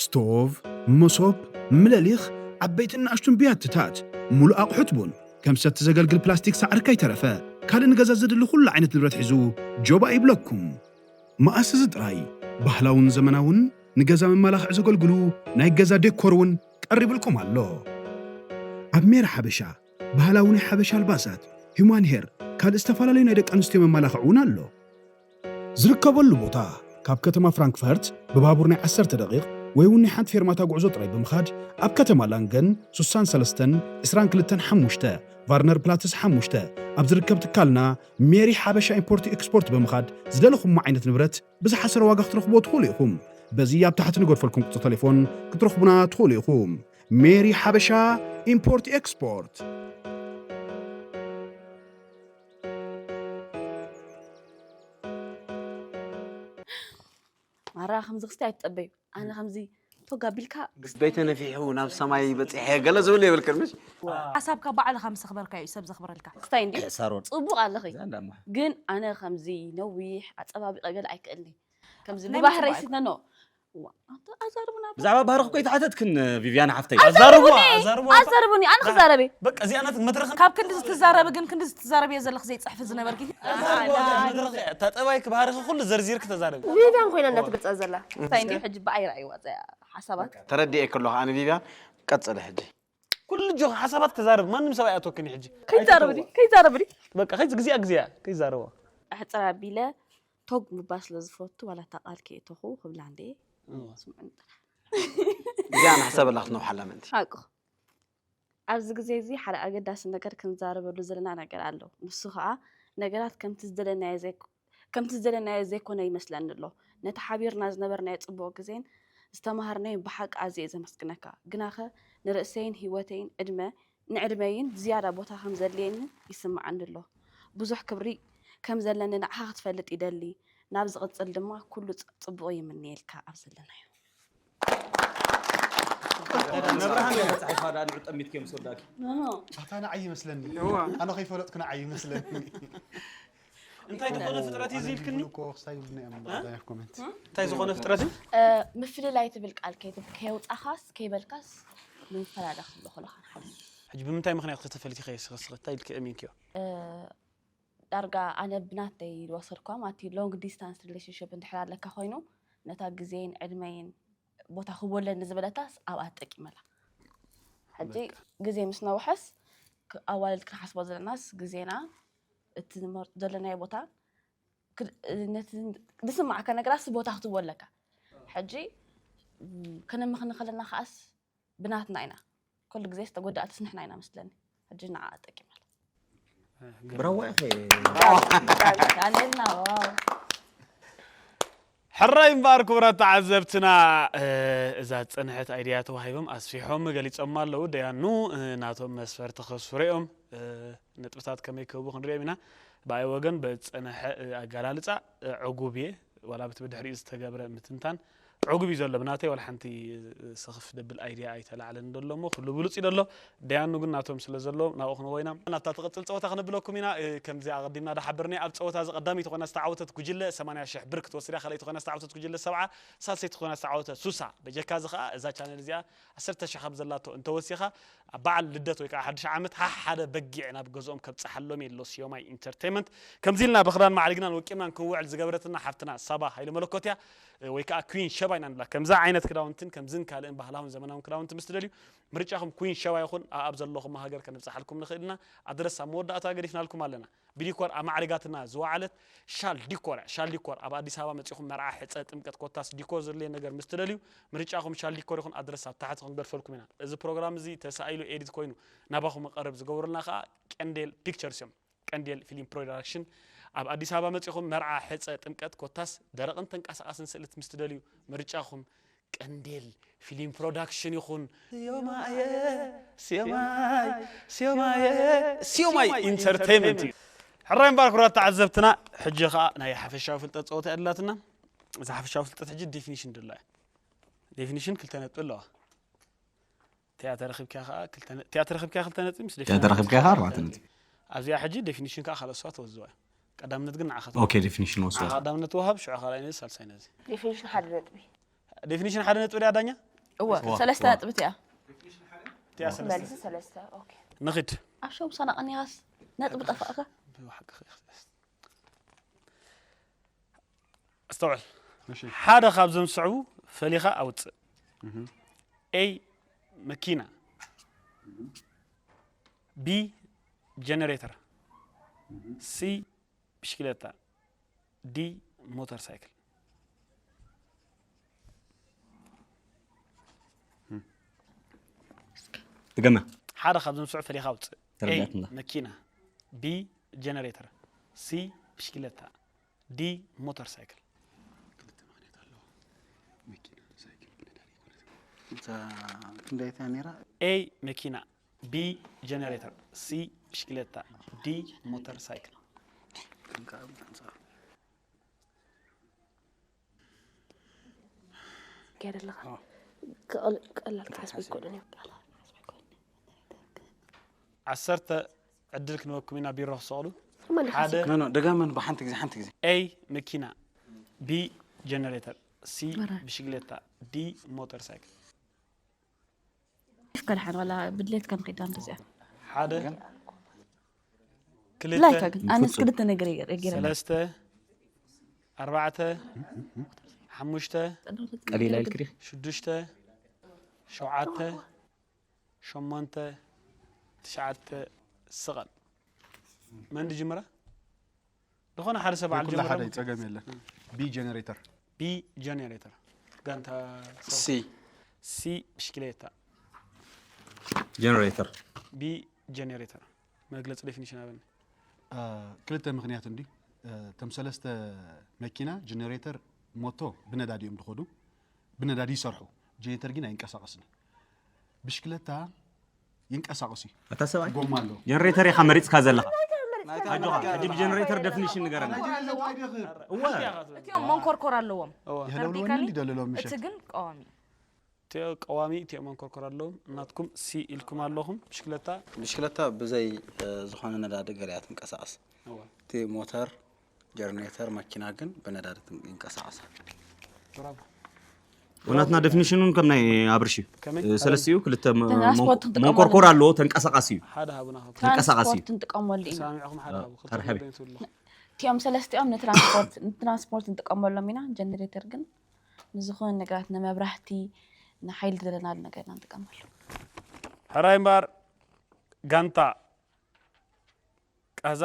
ስቶቭ፣ መሶብ፣ ምለሊኽ፣ ዓበይትን ንኣሽቱን ብያትታት፣ ሙሉእ ኣቑሑት ቡን፣ ከም ሰቲ ዘገልግል ፕላስቲክ ሳዕሪ ከይተረፈ፣ ካልእ ንገዛ ዘድሊ ኩሉ ዓይነት ንብረት ሒዙ ጆባእ ይብለኩም። መኣስ እዚ ጥራይ፣ ባህላውን ዘመናውን ንገዛ መመላኽዒ ዘገልግሉ ናይ ገዛ ዴኮር እውን ቀሪብልኩም ኣሎ። ኣብ ሜራ ሓበሻ፣ ባህላዊ ናይ ሓበሻ ኣልባሳት፣ ሂዩማን ሄር፣ ካልእ ዝተፈላለዩ ናይ ደቂ ኣንስትዮ መመላኽዒ እውን ኣሎ። ዝርከበሉ ቦታ ካብ ከተማ ፍራንክፈርት ብባቡር ናይ ዓሰርተ ደቂቕ ወይ እውን ናይ ሓንቲ ፌርማታ ጉዕዞ ጥራይ ብምኻድ ኣብ ከተማ ላንገን ሱሳን ሰለስተን ዕስራን ክልተን ሓሙሽተ ቫርነር ፕላትስ ሓሙሽተ ኣብ ዝርከብ ትካልና ሜሪ ሓበሻ ኢምፖርት ኤክስፖርት ብምኻድ ዝደለኹሞ ዓይነት ንብረት ብዝሓሰረ ዋጋ ክትረኽብዎ ትኽእሉ ኢኹም። በዚ ኣብ ታሕቲ ንገድፈልኩም ቁጽሪ ተሌፎን ክትረኽቡና ትኽእሉ ኢኹም። ሜሪ ሓበሻ ኢምፖርት ኤክስፖርት። ማራ ከምዚ ክስታይ ኣይትጠበዩ። ኣነ ከምዚ ቶጋ ቢልካ ግስበይ ተነፊሑ ናብ ሰማይ በፂሐ ገለ ዝብል የብልክን ምሽ ሓሳብካ ባዕልኻ ምስ ኣኽበርካ እዩ ሰብ ዘኽብረልካ። ክስታይ እንዲ ሳሮን ፅቡቅ ኣለኺ እዛ እንዳማ ግን ኣነ ከምዚ ነዊሕ ኣፀባቢቀ ገለ ኣይክእልኒ ከምዚ ናይ ብባህረይ ምፅባይ ሲተኖ ኣዛርቡና ብዛዕባ ባህርኽ እኮ ኣይተሓተትክን ቪቪያን ሓፍተይ ኣዛርቡኒ ኣዛርቡ ኣዛርቡኒ ኣነ ክዛረበ በቃ እዚኣ ናት መድረኽ ካብ ክንዲ ዝትዛረቢ ግን ክንዲ ዝትዛረቢ እየ ዘለኽ ዘይፅሕፊ ዝነበርኪ እታ ጠባይክ ባህርኺ ኩሉ ዘርዚርክ ተዛረቢ ቪቪያን ኮይና እንዳትገልፃ ዘላ እንታይ እንዲ ሕጂ ብኣይ ረኣይዋ እዚኣ ሓሳባት ተረዲኤ ከለኹ ኣነ ቪቪያን ቀፅለ ሕጂ ኩሉ ጆ ሓሳባት ተዛረብ ማንም ሰብ ኣይኣቶክን ሕጂ ከይዛረብኒ ከይዛረብኒ በቃ ከይዚግዚኣግዚኣ ከይዛረቦ ኣሕፅር ኣቢለ ቶግ ምባል ስለ ዝፈቱ ዋላ እታ ቃል ከየእተኹ ክብላ እንደ ስምዑኒ ጥራሕ እዚኣ ንሕሰበላ ክትነውሓላ ምእንቲ ሓቁ ኣብዚ ግዜ እዚ ሓደ ኣገዳሲ ነገር ክንዛረበሉ ዘለና ነገር ኣሎ። ንሱ ከዓ ነገራት ከምቲ ዝደለናዮ ዘይኮ- ከምቲ ዝደለናዮ ዘይኮነ ይመስለኒ ኣሎ። ነቲ ሓቢርና ዝነበርናዮ ፅቡቕ ግዜን ዝተምሃርናዮን ብሓቂ ኣዝየ እየ ዘመስግነካ። ግናኸ ንርእሰይን ህይወተይን ዕድመ ንዕድመይን ዝያዳ ቦታ ከም ዘድልየኒ ይስምዓኒ ኣሎ። ብዙሕ ክብሪ ከም ዘለኒ ንዓኻ ክትፈልጥ ይደሊ። ናብ ዝቕጽል ድማ ኩሉ ጽ- ጽቡቕ ይምነየልካ ኣብ ዘለናዮ። መብርሃን እያ መፅሓፋ ደኣ ንዑ ጠሚትኪ ምስ ወዳእኪ ኣታ ንዓይ ይመስለኒ ኣነ ከይፈለጥኩ ንዓይ ይመስለኒ እንታይ ዝኾነ ፍጥረት እዩ ዝብልክኒ እኮ ክስታይ ይብሉና እዮም ብቐዳያት ኮመንት እንታይ ዝኾነ ፍጥረት እዩ ምፍልላይ ትብል ቃል ከይትብ- ከየውፃኻስ ከይበልካስ ምፈላለ ክብሎ ከለኻ ንሓደ ሕጂ ብምንታይ ምክንያት ክተፈልኪ ከየስኸስኸ እንታይ ኢልኪ እሚንክዮ ዳርጋ ኣነ ብናተይ ዝወሰድኳ ማለት እዩ long distance relationship እንድሕር ኣለካ ኮይኑ ነታ ግዜን ዕድመይን ቦታ ክቦለኒ ዝበለታስ ኣብኣ ተጠቂመላ ሕጂ ግዜ ምስ ነውሐስ ክ- ኣዋልድ ክንሓስቦ ዘለናስ ግዜና እቲ ንመርጦ ዘለናዮ ቦታ ክድ- ነቲ ዝስማዓካ ነገራስ ቦታ ክትቦለካ ሕጂ ም፣ ከነምኽኒ ከለና ከዓስ ብናትና ኢና ኩሉ ግዜ ዝተጎዳእትስ ንሕና ኢና መስለኒ ሕጂ ንዓ ጠቂመላ ብረዋ ኢኸ ኣነልና ዋው ሕራይ እምበኣር ክቡራት ተዓዘብትና እዛ ዝፀንሐት ኣይድያ ተዋሂቦም ኣስፊሖም ገሊፆም ኣለዉ ደያኑ ናቶም መስፈርቲ ከስፍሩ እዮም ነጥብታት ከመይ ክህቡ ክንሪኦም ኢና ብኣይ ወገን በዝፀንሐ ኣገላልፃ ዕጉብ እየ ዋላ ብቲ ብድሕሪኡ ዝተገብረ ምትንታን ዕጉብ እዩ ዘሎ ብናተይ ዋላ ሓንቲ ስኽፍ ደብል ኣይድያ ኣይተላዕለን ዘሎ እሞ ኩሉ ብሉፅ እዩ ዘሎ ደያኑ ግን ናቶም ስለ ዘሎ ናብኡ ክንወይና ናብታ ትቕፅል ፀወታ ክነብለኩም ኢና ከምዚ ኣቐዲምና ዳሓበርኒ ኣብ ፀወታ እዚ ቀዳመይቲ ኮይና ዝተዓወተት ጉጅለ ሰማንያ ሽሕ ብር ክትወስድ እያ ካልኣይቲ ኮይና ዝተዓወተት ጉጅለ ሰብዓ ሳልሰይቲ ኮይና ዝተዓወተት ሱሳ በጀካ እዚ ከዓ እዛ ቻነል እዚኣ ዓሰርተ ሽሕ ካብ ዘላቶ እንተወሲኻ ኣብ በዓል ልደት ወይ ከዓ ሓድሽ ዓመት ሓሓደ በጊዕ ናብ ገዝኦም ከብፅሓሎም የሎ ስዮማይ ኢንተርቴንመንት ከምዚ ኢልና ብክዳን ማዕሪግናን ወቂምናን ክንውዕል ዝገበረትና ሓፍትና ሳባ ሃይለ መለኮት እያ ወይ ከዓ ኩን ሸባ ኢና ንብላ ከምዛ ዓይነት ክዳውንትን ከምዝን ካልእን ባህላውን ዘመናውን ክዳውንቲ ምስ ትደልዩ ምርጫኹም ኩን ሸባ ይኹን ኣብ ዘለኹም ሃገር ከነብፅሓልኩም ንኽእል ኢና ኣድረስ ኣብ መወዳእታ ገዲፍናልኩም ኣለና ብዲኮር ኣማዕሪጋትና ዝወዓለት ሻል ዲኮር እያ። ሻል ዲኮር ኣብ ኣዲስ ኣበባ መፂኹም መርዓ፣ ሕፀ፣ ጥምቀት ኮታስ ዲኮር ዘድልየ ነገር ምስ ትደልዩ ምርጫኹም ሻል ዲኮር ይኹን ኣድረስ ኣብ ታሕቲ ክንገድፈልኩም ኢና። እዚ ፕሮግራም እዚ ተሳኢሉ ኤዲት ኮይኑ ናባኹም ቀረብ ዝገብሩልና ከዓ ቀንዴል ፒክቸርስ እዮም። ቀንዴል ፊልም ፕሮዳክሽን ኣብ ኣዲስ ኣበባ መፂኹም መርዓ፣ ሕፀ፣ ጥምቀት ኮታስ ደረቕን ተንቀሳቓስን ስእልት ምስ ትደልዩ ምርጫኹም ቀንዴል ፊልም ፕሮዳክሽን ይኹን ሲዮማይ ኢንተርቴይንመንት እዩ ሕራይ እምበኣር ክቡራት ተዓዘብትና ሕጂ ከዓ ናይ ሓፈሻዊ ፍልጠት ፀወታ እያ ኣላትና እዛ ሓፈሻዊ ፍልጠት ሕጂ ዴፊኒሽን ድላ እያ ዴፊኒሽን ክልተ ነጥቢ ኣለዋ ቲያትር ረኺብካ ከዓ ክልተ ነ- ቲያትር ረኺብካ ክልተ ነጥቢ ምስ ዴፊኒሽን ቲያትር ረኺብካ ከዓ ኣርባዕተ ነጥቢ ኣብዚኣ ሕጂ ዴፊኒሽን ከዓ ካልኦት ሰባት ወዝዋ እዩ ቀዳምነት ግን ንዓኻ ኦኬ ዴፊኒሽን ወስዋ ቀዳምነት ወሃብ ሽዑ ካልኣይ ነዚ ሳልሳይ ነዚ ዴፊኒሽን ሓደ ነጥቢ ዴፊኒሽን ሓደ ነጥቢ ድያ ዳኛ እወ ሰለስተ ነጥቢ እቲያ እቲኣ ሰለስተ መልሲ ሰለስተ ኦኬ ንኽድ ኣብ ሸምሳና ቀኒኻስ ነጥቢ ጠፋእካ ብሓቂ ኣስተውዕል ሓደ ካብዞም ዝስዕቡ ፈሊኻ ኣውፅእ ኤ መኪና ቢ ጀነሬተር ሲ ብሽክለታ ዲ ሞተር ሳይክል ድገመ ሓደ ካብዞም ዝስዕቡ ፈሊኻ ኣውፅእ ተረዳትና። መኪና፣ ቢ ጀነሬተር፣ ሲ ብሽክለታ፣ ዲ ሞተር ሳይክል። እዛ ክንደይ እያ ነይራ? ኤ መኪና፣ ቢ ጀነሬተር፣ ሲ ብሽክለታ፣ ዲ ሞተር ሳይክል። ገይረ ኣለኻ ቀላል ክሓስብ ይኮነን እዮም። ዓሰርተ ዕድል ክንወኩም ኢና ቢሮ ክሰቕሉ። መሊኻ ሓደ ኖ ኖ ደጋመን ብሓንቲ ግዜ ሓንቲ ግዜ ኤ መኪና፣ ቢ ጀነሬተር፣ ሲ ብሽግሌታ፣ ዲ ሞተር ሳይክል። ይፍቀድ ሓደ ዋላ ብድሌት ከም ኺዳን ተዚኣ ሓደ ክልተ ላይካ ግን ኣነስ ክልተ ነገር ገይረ ሰለስተ ኣርባዕተ ሓሙሽተ ቀሊል ኣይልክዲ ሽዱሽተ ሸውዓተ ሸሞንተ ትሽዓተ ስቐል። መን ድጅምራ? ዝኾነ ሓደ ሰብ በዓል ኩላ ሓደ ጀምራ። ጸገም የለን። ቢ ጀነሬተር ቢ ጀነሬተር ጋንታ ሲ ሲ ብሽክሌታ ጀነሬተር ቢ ጀነሬተር መግለፂ ዴፊኒሽን ኣበኒ። አ፣ ክልተ ምኽንያት እንዲ እቶም ሰለስተ መኪና ጀነሬተር ሞቶ ብነዳዲ እዮም ዝኸዱ። ብነዳዲ ይሰርሑ። ጀነሬተር ግን ኣይንቀሳቀስን። ብሽክለታ ይንቀሳቀስ እዩ። ኣታ ሰብኣይ ጎማ ኣለዎ። ጀነሬተር ኢኻ መሪፅካ ዘለኻ ኣጆኻ ሕጂ ብጀነሬተር ደፊኒሽን ንገረና እወ እቲኦም መንኮርኮር ኣለዎም የህለውልወኒ እንዲ ደልሎም እቲ ምሸት ግን ቀዋሚ እቲኦ ቀዋሚ እቲኦ መንኮርኮር ኣለዎም እናትኩም ሲ ኢልኩም ኣለኹም ብሽክለታ ብሽክለታ ብዘይ እ፣ ዝኾነ ነዳዲ ገለ እያ ትንቀሳቐስ። እቲ ሞተር ጀነሬተር መኪና ግን ብነዳዲ ትን- ይንቀሳቐሳ። ብራቮ እውነትና ደፊኒሽኑን ከም ናይ ኣብርሽ እዩ ከመይ? እ፣ ሰለስቲኡ ክልተ መ- ትራንስፖርት መንኮ- ትጥቀመሉ። መንኮርኮር ኣለዎ ተንቀሳቃሲ እዩ ሓደ ሃቡና ካብ ተንቀሳቃሲ እዩ ትራንስፖርት ንጥቀመሉ ኢና። ተሰማሚዕኹም ሓደ ሃቡ ተርሐቢ። ክልተ ትብሉ እቲኦም ሰለስቲኦም ንትራንስፖርት ንትራንስፖርት ንጥቀመሎም ኢና። ጀነሬተር ግን ንዝኾነ ነገራት ንመብራህቲ ንሓይሊ ዘለናሉ ነገር ኢና ንጥቀመሉ። ሕራይ እምበኣር ጋንታ ቃዛ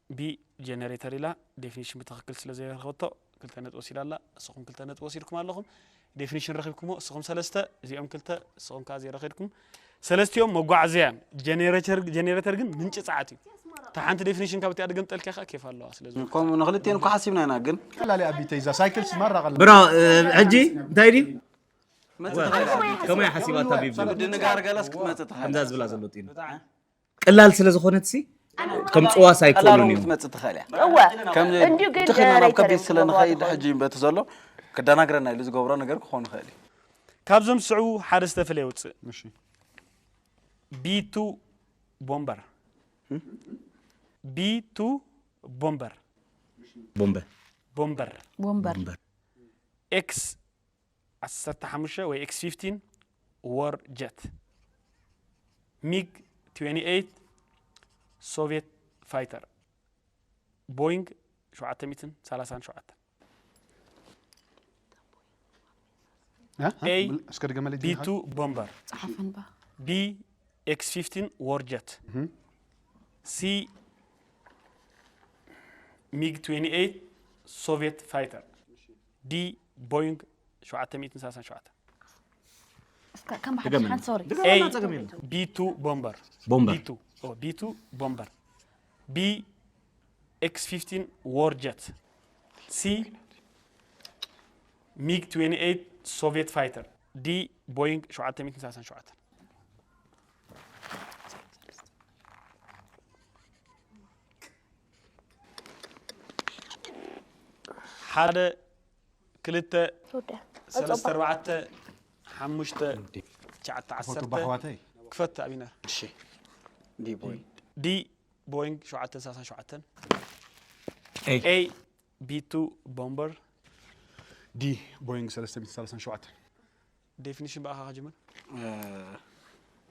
ቢ ጀነሬተር ኢላ ዴፊኒሽን ብትኽክል ስለ ዘይረኸበቶ ክልተ ነጥቢ ወሲዳ ኣላ። እስኹም ክልተ ነጥቢ ወሲድኩም ኣለኹም። ዴፊኒሽን ረኺብኩሞ እስኹም ሰለስተ እዚኦም ክልተ እስኹም ከዓ ዘይረኸድኩም ሰለስቲኦም መጓዓዝያ እዮም። ጀነሬተር ጀነሬተር ግን ምንጪ ጸዓት እዩ። እታ ሓንቲ ዴፊኒሽን ካብ እቲኣ ድገምጠልካ ከዓ ኬፍ ኣለዋ። ስለዚ ከምኡ ንክልቲኤን እኳ ሓሲብና ኢና ግን ቀላሊ ኣቢተይ እዛ ሳይክል ስማራ ቀላ ብሮ እ፣ ሕጂ እንታይ ድዩ መጽእ ትኽእል እያ። ከመይ ሓሲባታ ቢብ ዝብል ምድንጋር ገለስ ክትመጽእ ትኽእል ከምዛ ዝብላ ዘሎ ጢኑ ቀላል ስለ ዝኾነት ሲ ከም ጽዋስ ቀላል ኣይኮኑን እውን እዩ ክትመጽእ ትኽእል እያ እወ ከም እንዲሁ ግን ትኽእል ናብ ጀነሬተር ከቢድ እዮም ስለ ንኸይድ ዝገብሩ ሕጂ በቲ ዘሎ ክደናግረና ኢሉ ዝገብሮ ነገር ክኾን ይኽእል እዩ ካብዞም ዝስዕቡ ሓደ ዝተፈለየ ውፅእ እሺ ቢቱ ቦምበር ቢቱ ቦምበር ቦምበ ቦምበር ወንበር ኤክስ ዓሰርተ ሓሙሽተ ወይ ኤክስ ፊፍቲን ወር ጀት ሚግ ትዌንቲ ኤይት ሶቪየት ፋይተር ቦይንግ ሸውዓተ ሚእትን ሰላሳን ሸውዓተን እ? እ? ኤይ እስከ ድገመለይ ቢቱ ቦምበር ጸሓፈን ባ ቢ ኤክስ ፊፍቲን ወር ጀት ሲ ሚግ ትዌንቲ ኤይት ሶቪየት ፋይተር ዲ ቦይንግ ሸውዓተ ሚእትን ሰላሳን ሸውዓተን እስከ ከም ብሓድሽ ድገመኒ። ሓንቲ ሶሪ ኤይ ጸገም የለን። ቢቱ ቦምበር ቦምበር ቢቱ ኦ ቢቱ ቦምበር ቢ ኤክስ ፊፍቲን ወር ጀት ሲ ሚግ ትዌንቲ ኤይት ሶቪየት ፋይተር ዲ ቦይንግ ሸውዓተ ሚእትን ሰላሳን ሸውዓተን ሓደ ክልተ ተወደ ሰለስተ ኣርባዕተ ሓሙሽተ ትሽዓተ ፎቶ ዓሰርተ ባሕዋተይ ክፈት ኣቢነር እሺ ዲ ቦይ ዲ ቦይንግ ሸውዓተ ሰላሳ ሸውዓተ ኤይ። ኤይ ቢቱ ቦምበር ዲ ቦይንግ ሰለስተ ሚእትን ሰላሳን ሸውዓተን ዴፊኒሽን ብኣኻ ክጅምር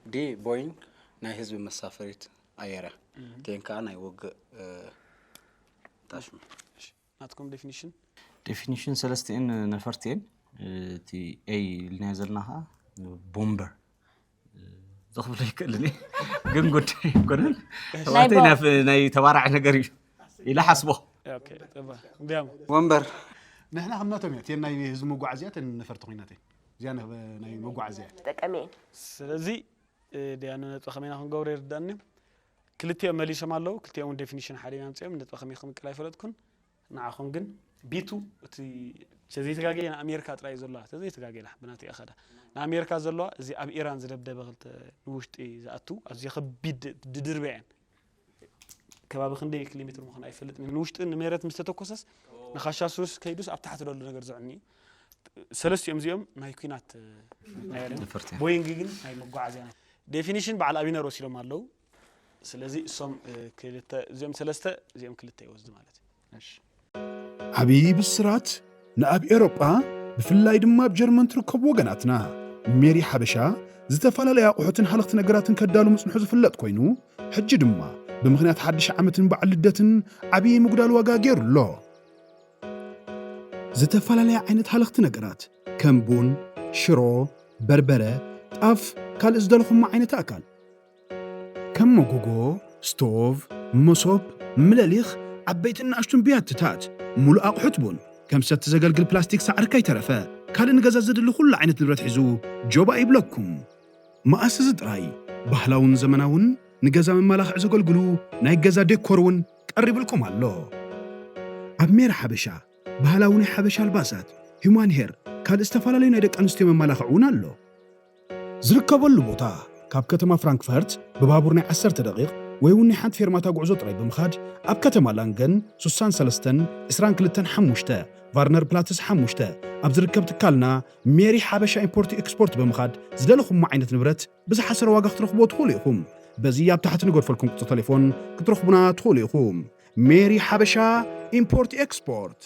ዲ ቦይንግ ናይ ህዝቢ መሳፈሪት ኣየር እያ እቲኤን ከዓ ናይ ውግእ እ፣ ታሽሙ ናትኩም ዴፊኒሽን ዴፊኒሽን ሰለስቲኤን ነፈርቲኤን እቲ ኤይ ኢልናዮ ዘለና ከዓ ቦምበር ዘኽብሎ ይክእልን እየ ግን ጉዳይ ኣይኮነን ናይ ተባዕታይ ናይ ተባራዒ ነገር እዩ ኢለ ሓስቦ እንዲያም ወንበር ንሕና ከምናቶም እያ እተን ናይ ህዝቢ መጓዓዝያ እተን ነፈርቲ ኮይናት እዚኣ ናይ መጓዓዝያ እያ ጠቀሚ እየን ስለዚ ዲያኑ ነጥቢ ከመይና ክንገብሮ ይርዳኒ ክልቲኦም መሊሶም ኣለዉ። ክልቲኦም እውን ዴፊኒሽን ሓደ እዮም ኣምጺኦም። ነጥቢ ከመይ ክምቅል ኣይፈለጥኩን። ንዓኹም ግን ቢቱ እቲ ተዘይተጋገየ ንኣሜሪካ ጥራይ እዩ ዘለዋ። ተዘይተጋገየ ብናተይ ኣኸዳ ንኣሜሪካ ዘለዋ፣ እዚ ኣብ ኢራን ዝደብደበ ክልተ ንውሽጢ ዝኣቱ ኣዝዩ ከቢድ ድድርብያ እየን። ከባቢ ክንደይ ኪሎ ሜትር ምዃኑ ኣይፈልጥን። ንውሽጢ ንመሬት ምስ ተተኮሰስ ንኻሻ ሱስ ከይዱስ ኣብ ታሕቲ ዘሎ ነገር ዝዕኒ። ሰለስቲኦም እዚኦም ናይ ኲናት ናይ ኣለም። ነፈርቲ። ቦይንግ ግን ናይ መጓዓዝያ ናይ ዴፊኒሽን በዓል ኣቢነር ወሲዶም ኣለዉ። ስለዚ እሶም ክልተ እዚኦም ሰለስተ እዚኦም ክልተ ይወስዱ ማለት እዩ። እሺ። ዓብዪ ብስራት ንኣብ ኤውሮጳ ብፍላይ ድማ ኣብ ጀርመን ትርከቡ ወገናትና። ሜሪ ሓበሻ ዝተፈላለየ ኣቑሑትን ሃለኽቲ ነገራትን ከዳሉ ምጽንሑ ዝፍለጥ ኮይኑ፣ ሕጂ ድማ ብምኽንያት ሓድሽ ዓመትን በዓል ልደትን ዓብዪ ምጉዳል ዋጋ ገይሩ ኣሎ። ዝተፈላለየ ዓይነት ሃለኽቲ ነገራት ከም ቡን፣ ሽሮ፣ በርበረ፣ ጣፍ፣ ካልእ ዝደለኹሞ ዓይነት ኣእካል ከም መጎጎ፣ ስቶቭ፣ መሶብ፣ ምለሊኽ፣ ዓበይትን ንኣሽቱን ብያትታት፣ ሙሉእ ኣቑሑት ቡን፣ ከም ሰቲ ዘገልግል ፕላስቲክ ሳዕሪ ከይተረፈ፣ ካልእ ንገዛ ዘድሊ ኩሉ ዓይነት ንብረት ሒዙ ጆባእ ይብለኩም። መኣስ እዚ ጥራይ፣ ባህላውን ዘመናውን ንገዛ መመላኽዒ ዘገልግሉ ናይ ገዛ ዴኮር እውን ቀሪብልኩም ኣሎ። ኣብ ሜሪ ሓበሻ፣ ባህላዊ ናይ ሓበሻ ኣልባሳት፣ ሂዩማን ሄር፣ ካልእ ዝተፈላለዩ ናይ ደቂ ኣንስትዮ መመላኽዒ እውን ኣሎ። ዝርከበሉ ቦታ ካብ ከተማ ፍራንክፈርት ብባቡር ናይ ዓሰርተ ደቂቕ ወይ እውን ናይ ሓንቲ ፌርማታ ጉዕዞ ጥራይ ብምኻድ ኣብ ከተማ ላንገን ሱሳን ሰለስተን ዕስራን ክልተን ሓሙሽተ ቫርነር ፕላትስ ሓሙሽተ ኣብ ዝርከብ ትካልና ሜሪ ሓበሻ ኢምፖርት ኤክስፖርት ብምኻድ ዝደለኹሞ ዓይነት ንብረት ብዝሓሰረ ዋጋ ክትረኽብዎ ትኽእሉ ኢኹም። በዚ ኣብ ታሕቲ ንገድፈልኩም ቁጽሪ ቴሌፎን ክትረኽቡና ትኽእሉ ኢኹም። ሜሪ ሓበሻ ኢምፖርት ኤክስፖርት።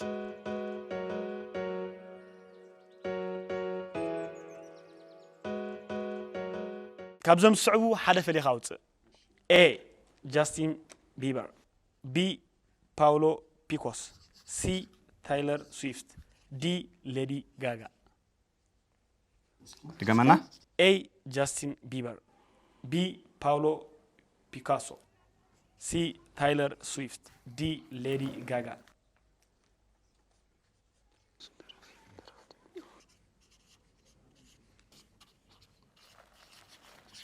ካብዞም ዝስዕቡ ሓደ ፈሊኻ ኣውፅእ። A. ጃስቲን ቢበር፣ B. ፓውሎ ፒኮስ፣ C. ታይለር ስዊፍት፣ D. ሌዲ ጋጋ። ድገመና። A. ጃስቲን ቢበር፣ B. ፓውሎ ፒካሶ፣ C. ታይለር ስዊፍት፣ D. ሌዲ ጋጋ።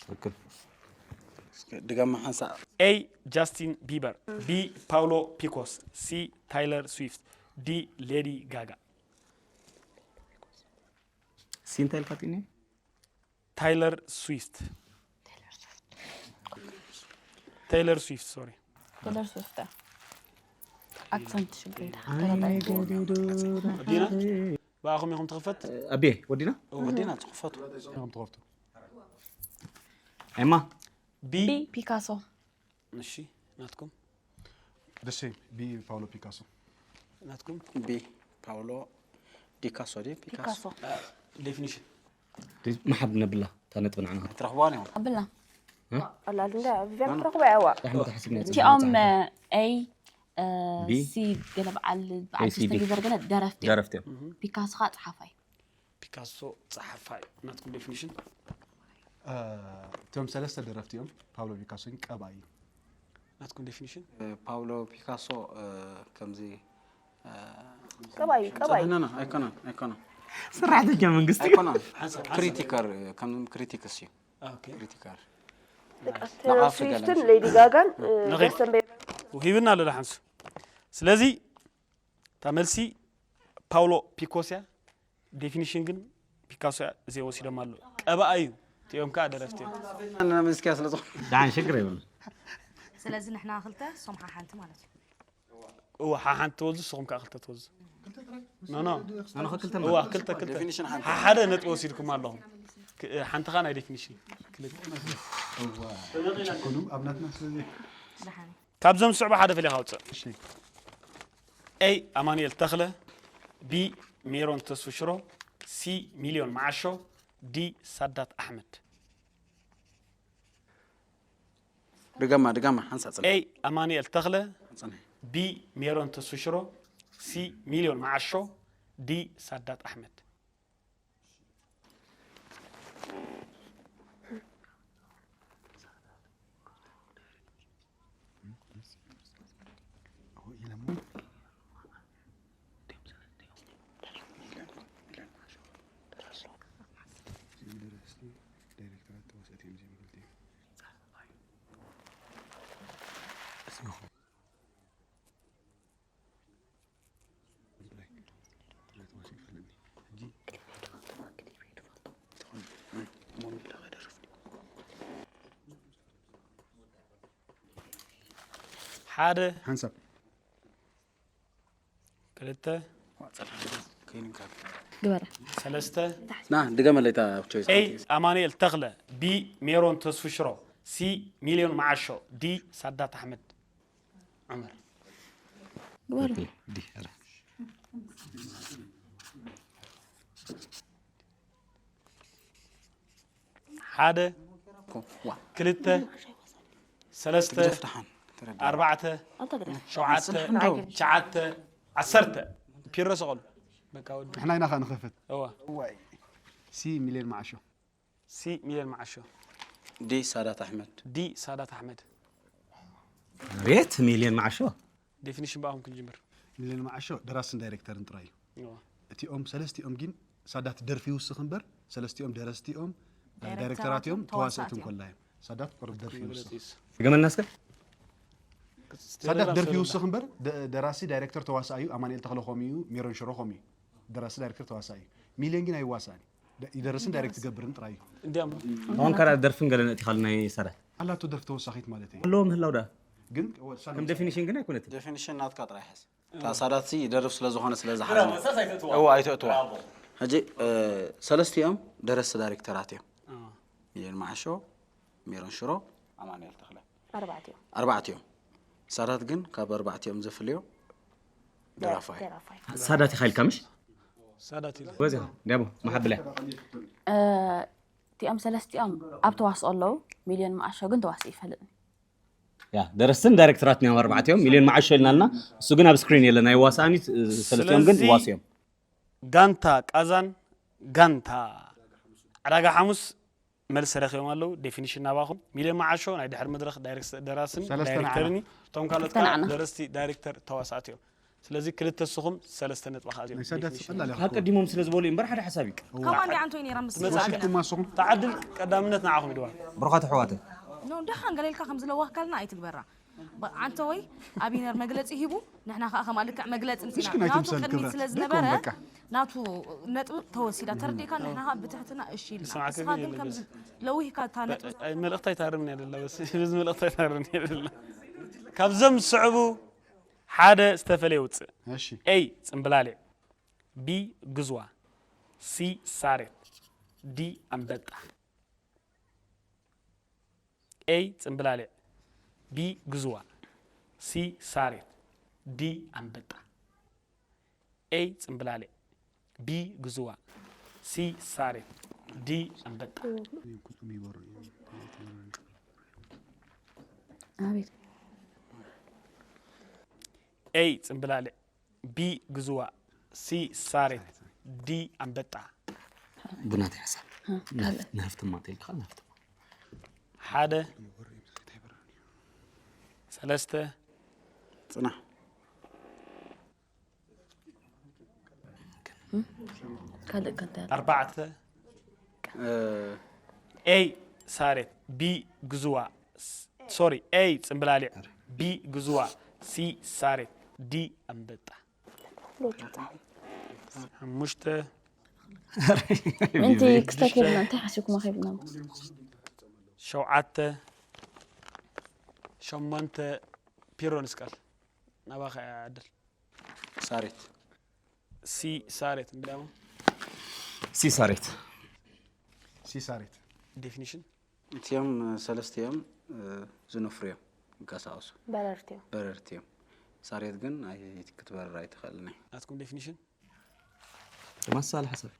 ትክክል። ድገማ ሓንሳእ። A. ጃስቲን ቢበር፣ B. ፓውሎ ፒኮስ፣ C. ታይለር ስዊፍት፣ D. ሌዲ ጋጋ። ሲ እንታይ ኢልካ ትኒ? ታይለር ስዊፍት። ታይለር ስዊፍት፣ ሶሪ። Taylor Swift. Accent ሽግር ወዲና ብኣኹም ኢኹም ትኽፈት። ኣቤ ወዲና። ወዲና ትኽፈቱ። ኤማ። ቢ ፒካሶ። እሺ፣ ናትኩም? The same. ቢ ፓውሎ ፒካሶ። ናትኩም? ቢ ፓውሎ ፒካሶ ድዩ? ፒካሶ። ፒካሶ። ዴፊኒሽን መሓብ ነብላ እታ ነጥቢ ንዓና። ትረኽብዋ ኒኹም። ኣብላ ኣላል እንደ ቪያን ትረኽቦ ያዋ ዳሕመ ተሓሲብና እቲኦም A B? C ገለ በዓል በዓል A C B. ስተሊቨር ገለ ደረፍቲ እዮም። ደረፍቲ እዮም። ፒካሶ ከዓ ጸሓፋይ። ፒካሶ ጸሓፋይ። ናትኩም ዴፊኒሽን? እቶም ሰለስተ ደረፍቲ እዮም። ፓብሎ ፒካሶ ግን ቀባኢ እዩ። ናትኩም ዴፊኒሽን? ፓውሎ ፒካሶ ከምዚ ቀባይ ቀባይ ጸብሕነና ኣይኮነን ኣይኮነን ሰራሕተኛ መንግስቲ። ኣይኮነን ክሪቲከር ከም ክሪቲክስ እዩ። ኦኬ። ክሪቲከር ቴይለር ስዊፍትን ሌዲ ጋጋን ንኺድ። ጃስትን ቤበር ሂብና ኣለና ሓንሱ። ስለዚ እታ መልሲ ፓውሎ ፒኮስ እያ። ዴፊኒሽን ግን ፒካሶ እያ። እዚኦም ወሲዶም ኣሎ። ቀባኣ እዩ። እቲኦም ከዓ ደረፍቲ እዮም። እና ምስኪያ ስለ ዝኾነ ዳን ሽግር የብሉ። ስለዚ ንሕና ክልተ ሶም ሓሓንቲ ማለት እዩ። እዋ ሓሓንቲ ትወዙ፣ ንስኹም ከዓ ክልተ ትወዙ። ኖ ኖ። ኣነ ክልተ እዋ ክልተ ክልተ። ዴፊኒሽን ሓንቲ ሓደ ነጥቢ ወሲድኩም ኣለኹም። ክ- ሓንቲ ከዓ ናይ ዴፊኒሽን ክልተ። ችኮኑም ኣብ ናትና ስለዚ ደሓን ካብዞም ዝስዕቡ ሓደ ፈሊኻ ኣውፅእ። እሺ። A ኣማኑኤል ተኽለ፣ B ሜሮን ተስፉ ሽሮ፣ C ሚልዮን መዓሾ፣ D ሳዳት ኣሕመድ። ድገማ ድገማ ሓንሳእ ጽንሕ A ኣማኑኤል ተኽለ፣ ጽንሕ B ሜሮን ተስፉ ሽሮ፣ C ሚልዮን መዓሾ፣ D ሳዳት ኣሕመድ። ሓደ፣ ሓንሳብ ክልተ፣ ግበራ። ሰለስተ። ና ድገመለይ እታ ቾይስ ኤ ኣማኑኤል ተኽለ፣ ቢ ሜሮን ተስፉ ሽሮ፣ ሲ ሚልዮን መዓሾ፣ ዲ ሳዳት ኣሕመድ ዑመር። ግበራ። ሓደ፣ ክልተ፣ ሰለስተ፣ ኣርባዕተ፣ ኣንተ ግዳ ሸውዓተ፣ ትሽዓተ፣ ዓሰርተ። ፒሮ ሰቐሉ። በቃ ወዲ። ንሕና ኢና ከ ንኸፍት እዋ። ሲ ሚልዮን መዓሾ ሲ ሚልዮን መዓሾ። ዲ ሳዳት ኣሕመድ። ዲ ሳዳት ኣሕመድ። ቤት ሚልዮን መዓሾ። ዴፊኒሽን ብኣኹም ክንጅምር። ሚልዮን መዓሾ ደራስን ዳይሬክተርን ጥራይ እዩ። እዋ። እቲኦም ሰለስቲኦም ግን ሳዳት ደርፊ ይውስኽ እምበር ሰለስቲኦም ደረስቲኦም ዳይሬክተራት እዮም። ተዋሳእቲ እንኮላ እዮም። ሳዳት ቁሩብ ደርፊ ይውስኽ። ገመልና እስከ። ሳዳት ደርፊ ይውስኽ እምበር ደ- ደራሲ ዳይሬክተር ተዋሳእ እዩ። ኣማኑኤል ተኽለ ከምኡ እዩ። ሜሮን ሽሮ ከምኡ እዩ። ደራሲ ዳይሬክተር ተዋሳእ እዩ። ሚልዮን ግን ኣይዋሳእን። ደ- ይደርስን ዳይሬክት ይገብርን ጥራይ እዩ። እንዲያም ኣሁን ከራ ደርፍን ገለ ነእቲኻሉ ናይ ሳዳት ኣላቶ ደርፊ ተወሳኺት ማለት እዩ። ኣለዎ ምህላው ዳ ግን ከም ዴፊኒሽን ግን ኣይኮነትን። ዴፊኒሽን ናትካ ጥራይ ሓዝ። እታ ሳዳት ሲ ይደርፍ ስለ ዝኾነ ስለዚ ሓዝ። እዎ ኣይተእትዋ። ሕጂ እ፣ ሰለስቲኦም ደረስቲ ዳይሬክተራት እዮም። ሚልዮን መዓሾ፣ ሜሮን ሽሮ፣ ኣማኑኤል ተኽለ። ኣርባዕቲኦም ኣርባዕቲኦም። ሳዳት ግን ካብ ኣርባዕቲኦም ዘፍልዮ ደራፋይ። ደራፋይ ሳዳት ኢኻ ኢልካ ምሽ ሳዳት ኢለ። ወዚ ዲያቦ መሓብለ እ፣ እቲኦም ሰለስቲኦም ኣብ ተዋስኦ ኣለዉ። ሚልዮን መዓሾ ግን ተዋስኦ ይፈልጥኒ። ያ ደረስትን ዳይሬክተራትን እዮም ኣርባዕቲኦም። ሚልዮን መዓሾ ኢልናልና እሱ ግን ኣብ ስክሪን የለን ኣይዋሳእን እዩ። ሰለስቲኦም ግን ስለዚ ዋስኦም። ጋንታ ቃዛን ጋንታ ዕዳጋ ሓሙስ መልሲ ረኺቦም ኣለዉ። ዴፊኒሽን ናባኹም። ሚልዮን መዓሾ ናይ ድሕሪ መድረኽ ዳይሬክስ- ደራስን ሰለስተ ዳይሬክተርን እዩ። እቶም ካልኦት ከዓ ንዓና። ደረስቲ ዳይሬክተር ተዋሳእቲ እዮም። ስለዚ ክልተ ንስኹም ሰለስተ ነጥቢ ከኣትዮም። ናይ ሳዳት ቀላል ካብ ቀዲሞም ስለ ዝበሉ እዮም እምበር ሓደ ሓሳብ እዩ። ከማን ዲኣ እንቶይ ነይራ ምስ ትመፅእ መፅእ እታ ዕድል ቀዳምነት ንዓኹም ይድዋ። ብሩኻት ኣሕዋተ ኖ ደሓን ገለ ኢልካ ከም ዝለዋህካልና ኣይትግበራ። ብ- ዓንተ ወይ ኣቢነር መግለፂ ሂቡ ንሕና ከዓ ከማ ልክዕ መግለፂ ምፅና ምሽኪን ኣይትምሰል ቅድሚት ክብረት። ስለ ዝነበረ ደይኮን በቃ። ናቱ ነጥቢ ተወሲዳ ተረዲእካ ንሕና ከዓ ብትሕትና እሺ ኢልና ይስማዕካ እስኻ ግን ግን የለን ከምዚ በስ። ለዊህካ እታ ነጥቢ ኣይ፣ መልእኽቲ ኣይትሃርምን እያ ደላ በስ በዚ መልእኽቲ ኣይትሃርምን እያ ደላ። ካብዞም ዝስዕቡ ሓደ ዝተፈለየ ውፅእ። እሺ ኤ ፅምብላሊዕ፣ ቢ ግዝዋ፣ ሲ ሳሬት፣ ዲ ኣንበጣ። ኤ ጽምብላሊዕ፣ ቢ ግዝዋ፣ ሲ ሳሬት፣ ዲ ኣንበጣ። ኤ ጽምብላሊዕ፣ ቢ ግዝዋ፣ ሲ ሳሬት፣ ዲ ኣንበጣ። ኣቤት ኤ ጽምብላሊዕ፣ ቢ ግዝዋ፣ ሲ ሳሬት፣ ዲ ኣንበጣ። ብናተይ ሓሳብ ናፍቲ ማጥ ኢልካ ናፍቲ ሓደ፣ ሰለስተ፣ ጽናሕ። ካልእ ከንታ ያለ ኣርባዕተ። ኤ ሳሬት፣ ቢ ግዝዋ፣ ሶሪ፣ ኤ ጽምብላሊዕ፣ ቢ ግዝዋ፣ ሲ ሳሬት፣ ዲ ኣንበጣ። ሓሙሽተ፣ ምእንቲ ክስታይ ከይብልና እንታይ ሓሲብኩም ከይብልና ሸውዓተ፣ ሸሞንተ፣ ፒሮን እስቃል ናባኻ እያ ዕድል። ሳሬት። ሲ ሳሬት እንዲያውም ሲ ሳሬት ሲሳሬት ዴፊኒሽን እቲኦም ሰለስቲኦም ዝነፍሩ እዮም ይንቀሳቀሱ በረርቲ እዮም። በረርቲ እዮም። ሳሬት ግን ኣይ- ክትበርር ኣይትኽእልን እያ። ናትኩም ዴፊኒሽን ተመሳሳሊ ሓሳብ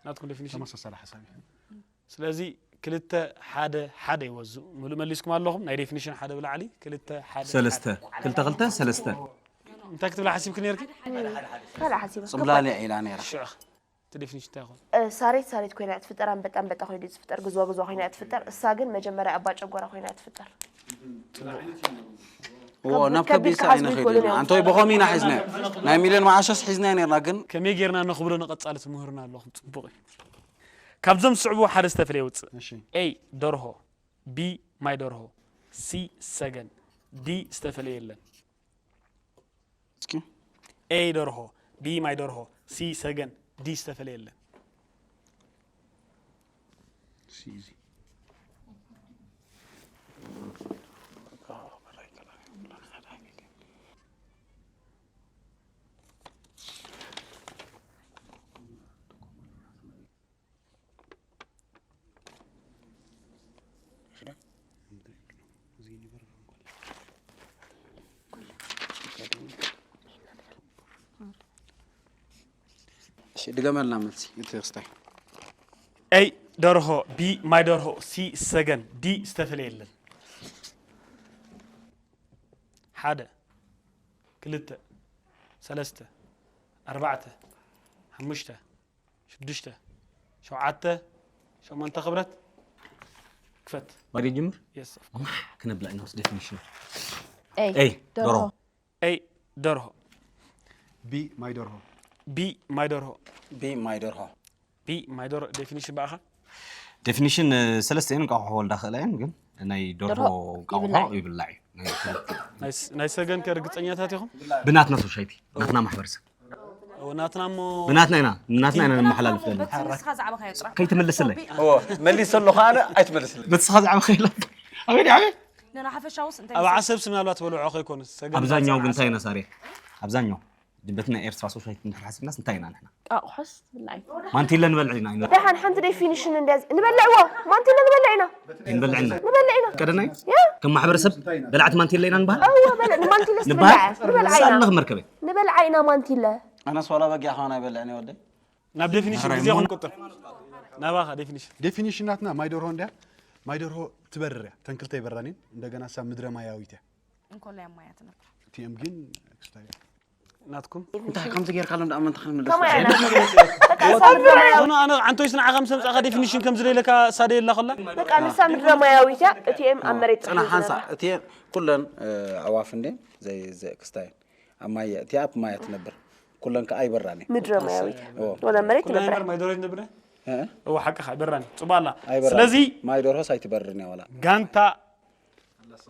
ናትኩም ዴፊኒሽን ተመሳሳሊ ሓሳብ እዩ። ስለዚ ክልተ ሓደ ሓደ ይወዙ። ሙሉእ መሊስኩም ኣለኹም። ናይ ዴፊኒሽን ሓደ ብላዕሊ ክልተ ሓደ ሰለስተ ክልተ ክልተ ሰለስተ እንታይ ክትብላ ሓሲብክ ነርኪ? ካልእ ሓሲበ ጽምብላሊዕ ኢላ ነይራ። ሽዑ እቲ ዴፊኒሽን እንታይ ይኾን? እ፣ ሳሬት ሳሬት ኮይና እያ ትፍጠር፣ ኣንበጣ ኣንበጣ ኮይኑ እዩ ዝፍጠር፣ ግዝዋ ግዝዋ ኮይና እያ ትፍጠር። እሳ ግን መጀመርያ ኣባ ጨጎራ ኮይና እያ ትፍጠር። እዎ ናብ ከቢድ ከቢድ ክሓስቡ ኣይንኸይድ ይኽእሉ ኢና። እዮም። ኣንቶይ ብኸምኡ ኢና ሒዝናዮ። ናይ ሚልዮን መዓሾስ ሒዝናዮ ነርና ግን ከመይ ጌርና ነኽብዶ ንቐጻሊ ትምህርና ኣለኹም። ጽቡቕ እዩ። ካብዞም ዝስዕቡ ሓደ ዝተፈለየ ውፅእ። እሺ ኤ ደርሆ፣ ቢ ማይ ደርሆ፣ ሲ ሰገን፣ ዲ ዝተፈለየ የለን። እስኪ ኤ ደርሆ፣ ቢ ማይ ደርሆ፣ ሲ ሰገን፣ ዲ ዝተፈለየ የለን። ሲዚ ድገመልና መልሲ እቲ ክስታይ። A ደርሆ፣ B ማይ ደርሆ፣ C ሰገን፣ D ዝተፈለየ የለን። ሓደ፣ ክልተ፣ ሰለስተ፣ ኣርባዕተ፣ ሓሙሽተ፣ ሽዱሽተ፣ ሸውዓተ፣ ሸሞንተ ክብረት ክፈት። ባዲ ጅምር Yes. ማሕ ክነብላ ኢና ምስ ዴፊኒሽን ኤይ ኤይ ደርሆ ደርሆ A ደርሆ፣ ቢ ማይ ደርሆ B ማይ ደርሆ፣ ቢ ማይ ደርሆ B ማይ ደርሆ ዴፊኒሽን ብኣኻ ዴፊኒሽን ሰለስተ እየን እንቋቑሖ ወልዳ ክእላ እየን ግን ናይ ደርሆ ደርሆ እንቋቑሖ ይብላዕ። ይብላዕ እዩ ናይ ናይ ስ- ናይ ሰገን ከ ርግፀኛታት ኢኹም? ብናትና ሶሳይቲ ናትና ማሕበረሰብ እው፣ ናትና እሞ ብናትና ኢና ናትና ኢና ንመሓላልፍ ዘለና በቲ ንስኻ ዛዕባ ከየጥራ ከይትምልስለይ እዎ መሊሰ ኣለኹ ኣነ ኣይትመልስለይ በቲ ስኻ ዛዕባ ከይላ ኣበይ ኣበይ ንናሓፈሻውስ እንታይ ኣብ ዓሰብስ ምናልባት በልዖ ከይኮኑስ ሰገን ኣብዛኛው ግን ዓሰብ- እንታይ ኢና ሳርያ ኣብዛኛው በቲ ናይ ኤርትራ ሶሳይቲ እንድሕር ሓሲብናስ እንታይ ኢና ንሕና ቃቑሖስ ትብላዕ ማንቲለ ንበልዕ ኢና ኢና ደሓን ሓንቲ ዴፊኒሽን እንዲያ ንበልዕዎ ማንቲለ ንበልዕ ኢና ንበልዕ ኢና ንበልዕ ኢና ቀደናይ ከም ማሕበረሰብ በላዕቲ ማንቲለ ኢና ንበሃል እዎ በልዕ ንማንቲለስ ንበሃል ንበልዓ ንበልዓ ኢና ሳለኽ መርከበይ ንበልዓ ኢና ማንቲለ ኣነስ ዋላ በጊዕ ከሆነ ኣይበልዕን እየ ወደይ ናብ ዴፊኒሽን ሕራይ ግዜኹም ሞና- ቁጥር ናባኻ ዴፊኒሽን ዴፊኒሽን ናትና ማይ ደርሆ እንድያ ማይ ደርሆ ትበርር እያ ተንክልተ ይበራኒን እንደገና ሳ ምድረ ማያዊት እያ እንኮላይ ኣብ ማያ ትነብር ቲኤም ግን ክስታይ ናትኩም እንታይ ከምዚ ጌርካ ሎም ደኣ መን ተኽንምልስ ከማይ ኣላ ኖ ኣነ ዓንቶይስ ንዓኻ ምስ ኣምጻእካ ዴፊኒሽን ከም ዝደለካ ሳደ የላ ኮላ በቃ ንሳ ምድረ ማያዊት እያ እቲኤም ኣብ መሬት ፅና ሓንሳ እቲ ኩለን ኣዕዋፍ እንዴ ዘይ ዘ- ክስታይ ኣብ ማየ እቲኣ ኣብ ማየ ትነብር ኩለን ከዓ ኣይበራን እዩ ምድረ ማያዊት እያ ወላ መሬት ትነብር ማይ ደሮ ትነብረ እ? እዎ ሓቅኻ ኣይበራን ጽቡቅ ኣላ ኣይበራን ስለዚ ማይ ደርሆስ ኣይትበርን እያ ወላ ጋንታ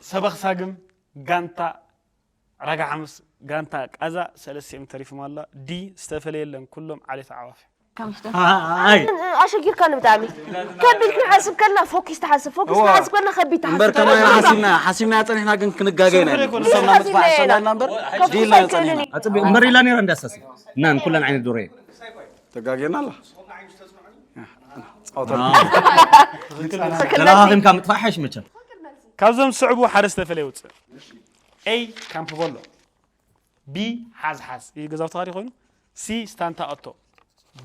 ሰበኽ ሳግም ጋንታ ዕራጋ ሓሙስ ጋንታ ቃዛ ሰለስቲኦም ተሪፎም ኣላ ዲ ዝተፈለየ የለን ኩሎም ዓሌት ኣዕዋፍ እዮም ኣይ ኣሸጊርካኒ ብጣዕሚ ከቢድ ክንሓስብ ከልና ፎኪስ ትሓስብ ፎኪስ እዋ። ትሓስብ ከልና ከቢድ እምበር ትሓስብ ከማይ ሓሲብና ሓሲብና ፀኒሕና ግን ክንጋገ ኢና ስምሪ ኣይኮነን። ንሶም ናብ ምጥፋእ ሓሲብና እምበር ከፍ ዲልና ክሳይ ክእልን ፀኒሕና እዩ ኣፅቢ እምበር ኢላ ነይራ እንዳሳሲ እናን ኩለን ዓይነት ዶሮ ተጋጌና ኣላ ተለኻኺምካ ምጥፋእ ሓይሽ መቸም ካብዞም ዝስዕቡ ሓደ ዝተፈለየ ውፅእ ኤ ካምፕ በሎ ቢ ሓዝሓዝ ይህ ገዛውቲ ካዲ ኮይኑ ሲ ስታንታ ኦቶ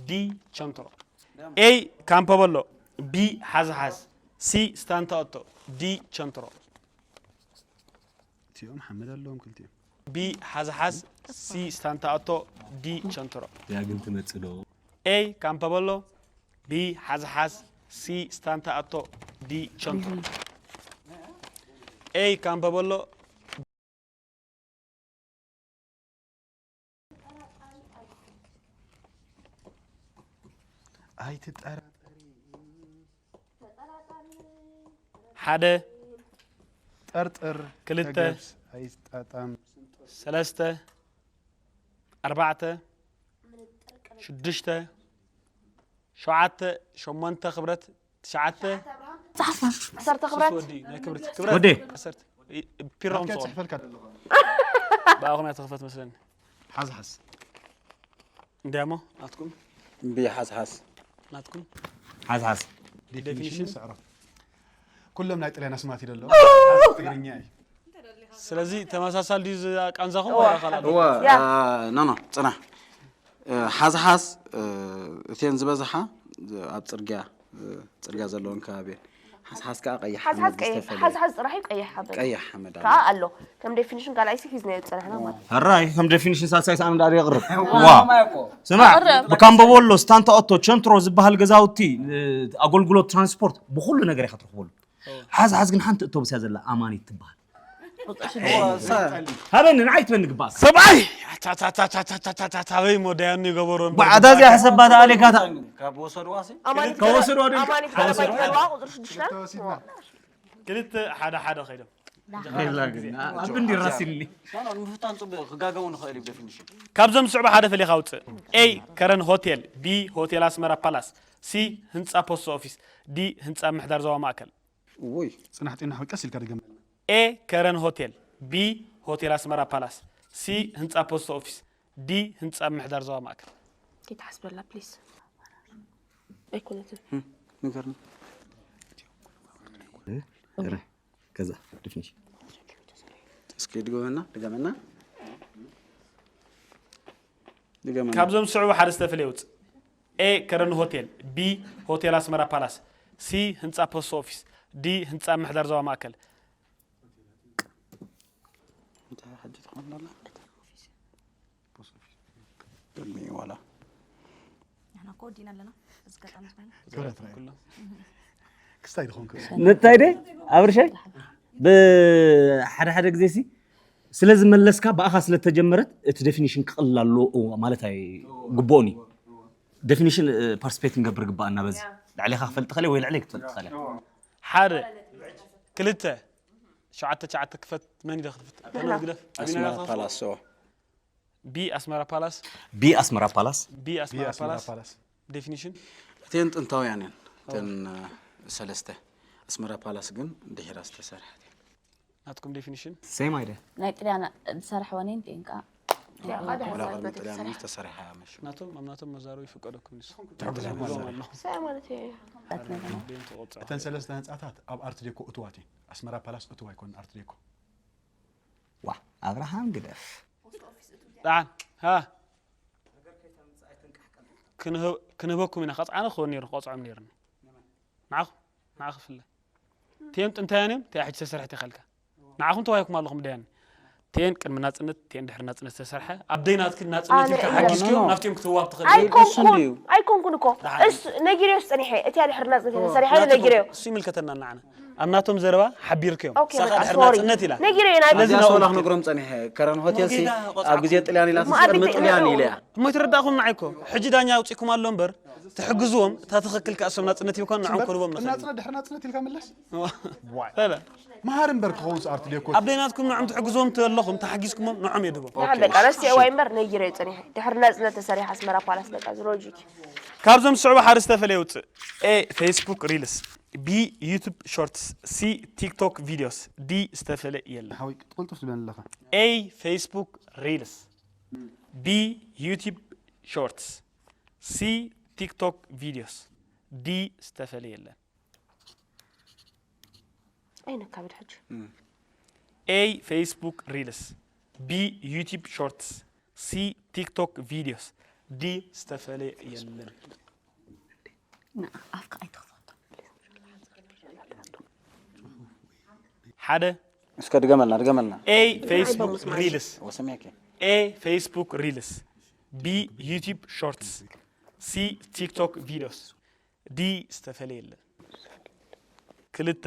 ዲ ቸንትሮ ኤ ካምፕ በሎ ቢ ሓዝሓዝ ሲ ስታንታ ኦቶ ዲ ቸንትሮ እቲኦም ሓመድ ኣለዎም ክልቲኦም ቢ ሓዝሓዝ ሲ ስታንታ ኦቶ ዲ ቸንትሮ ያ ግን ትመፅእ ዶ ኤ ካምፕ በሎ ቢ ሓዝሓዝ ሲ ስታንታ ኦቶ ዲ ቸንትሮ ኤ ካምፕ በሎ ኣይትጠራጠሪ ሓደ ጠርጥር ክልተ ተገብስ ኣይጣጣም ሰለስተ ኣርባዕተ ሽዱሽተ ሸውዓተ ሸሞንተ ክብረት ትሽዓተ ዓሰርተ ክብረት ወዲ ናይ ክብረት ክብረት ወዲ ዓሰርተ ፒሮም ናትካ ጽቆም ጽሕፈልካ ዘለኹ ብኣኹም እያ ትኽፈት መስለኒ ሓዝሓዝ እንዲያሞ ናትኩም ብሓዝሓዝ ናትኩም ሓዝሓዝ ዴፊኒሽን ስዕሮ ኩሎም ናይ ጥልያን ኣስማት ይደሎ ትግርኛ እዩ ስለዚ ተመሳሳል ድዩ ቃንዛኹም ወላ ካልኣ እወ ያ። ኖ ኖ ፅናሕ ሓዝሓዝ እተን ዝበዝሓ ኣብ ፅርግያ ፅርግያ ዘለዎን ከባቢ ሓዝሓዝ ከዓ ቀይሕ ሓዝሓዝ ሓመድ ቀይሕ ዝተፈለየ ሓዝሓዝ ጥራሕ እዩ ቀይሕ ሓመድ ቀይሕ ሓመድ ኣሎ ከዓ ኣሎ ከም ዴፊኒሽን ካልኣይ ሲ ሒዝናዮ ዝፀናሕና ማለት ሕራይ ከም ዴፊኒሽን ሳልሳይ ሰኣን ዳር የቕርብ ዋ ስማዕ ብካምቦ ቦሎ ስታንታ ኦቶ ቸንትሮ ዝበሃል ገዛውቲ ኣገልግሎት ትራንስፖርት ብኩሉ ነገር ኢኻ ትረኽበሉ ሓዝሓዝ ግን ሓንቲ እቶብስ እያ ዘላ ኣማኒት ትበሃል ሃበኒ ንዓይ ትበኒ ግባእካ ሰብኣይ ኣበይ ሞዳያኑ ይገበሮ ባዕዳ እዚኣ ሕሰባ ተኣሌካታ ካብ ወሰድዋ ሲ ኣማኒት ከወሰድዋ ድዩ? ኣማኒት ከወሰድዋ ገለባይ ዋቑ ቁፅሪ ሽዱሽተ ተወሲድና ክልተ ሓደ ሓደ ከይዶም ኣብ እንዲ ራሲኒ ምፍታን ፅቡቅ ክጋገው ንኽእል እዩ ዴፊኒሽን ካብዞም ዝስዕቡ ሓደ ፈሊኻ ውፅእ ኤ ከረን ሆቴል ቢ ሆቴል ኣስመራ ፓላስ ሲ ህንፃ ፖስት ኦፊስ ዲ ህንፃ ምሕዳር ዞባ ማእከል ውይ ፅናሕ ጤና ቀስ ኢልካ ድገመልና ኤ ከረን ሆቴል ቢ ሆቴል ኣስመራ ፓላስ ሲ ህንፃ ፖስት ኦፊስ ዲ ህንፃ ምሕዳር ዞባ ማእከል ከይትሓስበላ ፕሊስ ኣይኮነትን ንገርኒ ከዛ ዲፊኒሽን እስኪ ድገመና ድገመና ድገመና ካብዞም ዝስዕቡ ሓደ ዝተፈለየ ውፅእ A ከረን ሆቴል፣ B ሆቴል ኣስመራ ፓላስ፣ C ህንጻ ፖስት ኦፊስ፣ D ህንጻ ምሕዳር ዞባ ማእከል። እንታይ ሕጂ ትኾን ኣላ? ቅድሚ ዋላ ንሕና እኮ ወዲና ኣለና። እዚ ገጣሚ ዝኾነ ክብረት ራእይ ክስታይ ዝኾንኩ እንታይ ደ ኣብርሸይ ብሓደ ሓደ ግዜ ሲ ስለ ዝመለስካ ብኣኻ ስለ ተጀመረት እቲ ዴፊኒሽን ክቕልል ኣለዎ ማለት ኣይግብኦን እዩ። ዴፊኒሽን ፓርቲስፔት ክንገብር ግባኣና በዚ ልዕሌኻ ክፈልጥ ትኽእል ወይ ልዕሌ ክትፈልጥ ትኽእል እያ። ሓደ ክልተ ሸዓተ ሸዓተ ክፈት መን ኢለ ክትፍት ኣተና ግደፍ ኣስመራ ፓላስ ኦ ቢ ኣስመራ ፓላስ ቢ ኣስመራ ፓላስ ቢ ኣስመራ ኣስመራ ፓላስ ፓላስ ዴፊኒሽን እተን ጥንታውያን እየን እተን እ፣ ሰለስተ ኣስመራ ፓላስ ግን ድሒራ ዝተሰርሐት እያ ናትኩም ዴፊኒሽን ሴም ኣይደ ናይ ጥልያን ዝሰርሐወን እየን ቲኤን ከዓ ወላ ቅድሚ ጥልያን እውን ዝተሰርሐ እያ መሽ ናቶም ኣብ ናቶም መዛረቡ ይፍቀደኩም ንሱ ትሕግዞም ኣለኹ። ኣለኹ ሰ ማለት እዩ ደም ተቆጻ እተን ሰለስተ ህንፃታት ኣብ ኣርት ዴኮ እትዋት እየን ኣስመራ ፓላስ እትዋ ኣይኮን ኣርት ዴኮ ዋ ኣብርሃም ግደፍ ጣን ሃ ክንህበኩም ኢና ከፅዓነ ክኸውን ነይሩ ክቆፅዖም ነይሩኒ ንዓኹ ንዓ ክፍለ ቴን ጥንታያን እዮም ተያ ሕጂ ተሰርሕቲ ከልካ ንዓኹም ተዋሂኩም ኣለኹም ደያኒ ቴን ቅድሚ ናፅነት ቴን ድሕሪ ናፅነት ዝተሰርሐ ኣብ ደይ ናትክን ናፅነት ኣነ ኢልካ እየ። ሓጊዝክዮም No, no. ናብቲኦም ክትዋብ ትኽእል ኣይኮ- እሱ ኣይኮንኩን እንድዩ። ኣይኮንኩን እኮ እሱ ነጊረዮ ፀኒሐ እቲያ ድሕሪ ናፅነት ተሰሪሐ ነጊረዮ እሱ ይምልከተና ንዓና ኣብ ናቶም ዘረባ ሓቢርክዮም ኦኬ፣ ሳኻ በቃ፣ ድሕሪ ሶሪ። ናፅነት ኢላ ነጊረዮ ናይ ስለዚ እዚኣ ናብኡ ሶላ ክትብል። ክነግሮም ፀኒሐ ከረን ሆቴል ሲ ጌታ ቆፃ ኣብ ግዜ ጥልያን ኢላ መኣዲ ቅድሚ ጥልያን ጥልያን ኢለ ኢለ እያ። እያ እሞ ይትረዳእኹም ንዓይ እኮ ሕጂ ዳኛ ኣውፂእኩም ኣሎ እምበር ትሕግዝዎም እታ ትኽክል ከኣ እሶም ናፅነት ሂብኳን ንዖም ከልዎም ንኽእል ናፅነት ድሕሪ ናፅነት ኢልካ ምለስ በለ መሃር እምበር ክኸውን ኣርት ዴኮ ኣብ ደይናትኩም ንዖም ትሕግዝዎም ተለኹም ተሓጊዝኩሞም ንዖም የድቦም ንዓም በቃ ረስቲዕዋ እምበር ነጊረዮ ፀኒሐ ድሕሪ ናፅነት ተሰሪሐ ኣስመራ ፓላስ በቃ ዝሎጂክ ካብዞም ዝስዕቡ ሓደ ዝተፈለየ ውፅእ A Facebook Reels B YouTube Shorts C TikTok Videos D ዝተፈለየ የለን ሓወይ ቅልጡፍ ዝበለለኻ A Facebook Reels B YouTube Shorts C TikTok Videos D ዝተፈለየ የለን ኣይነካብድ ሕጂ A Facebook Reels B YouTube Shorts C TikTok Videos D ዝተፈለየ የለን ኣፍካ ኣይትኽፈቶ ሓደ እስከ ድገመልና ድገመልና A Facebook Reels ወሰሚያኪ A Facebook Reels B YouTube Shorts C TikTok Videos D ዝተፈለየ የለን ክልተ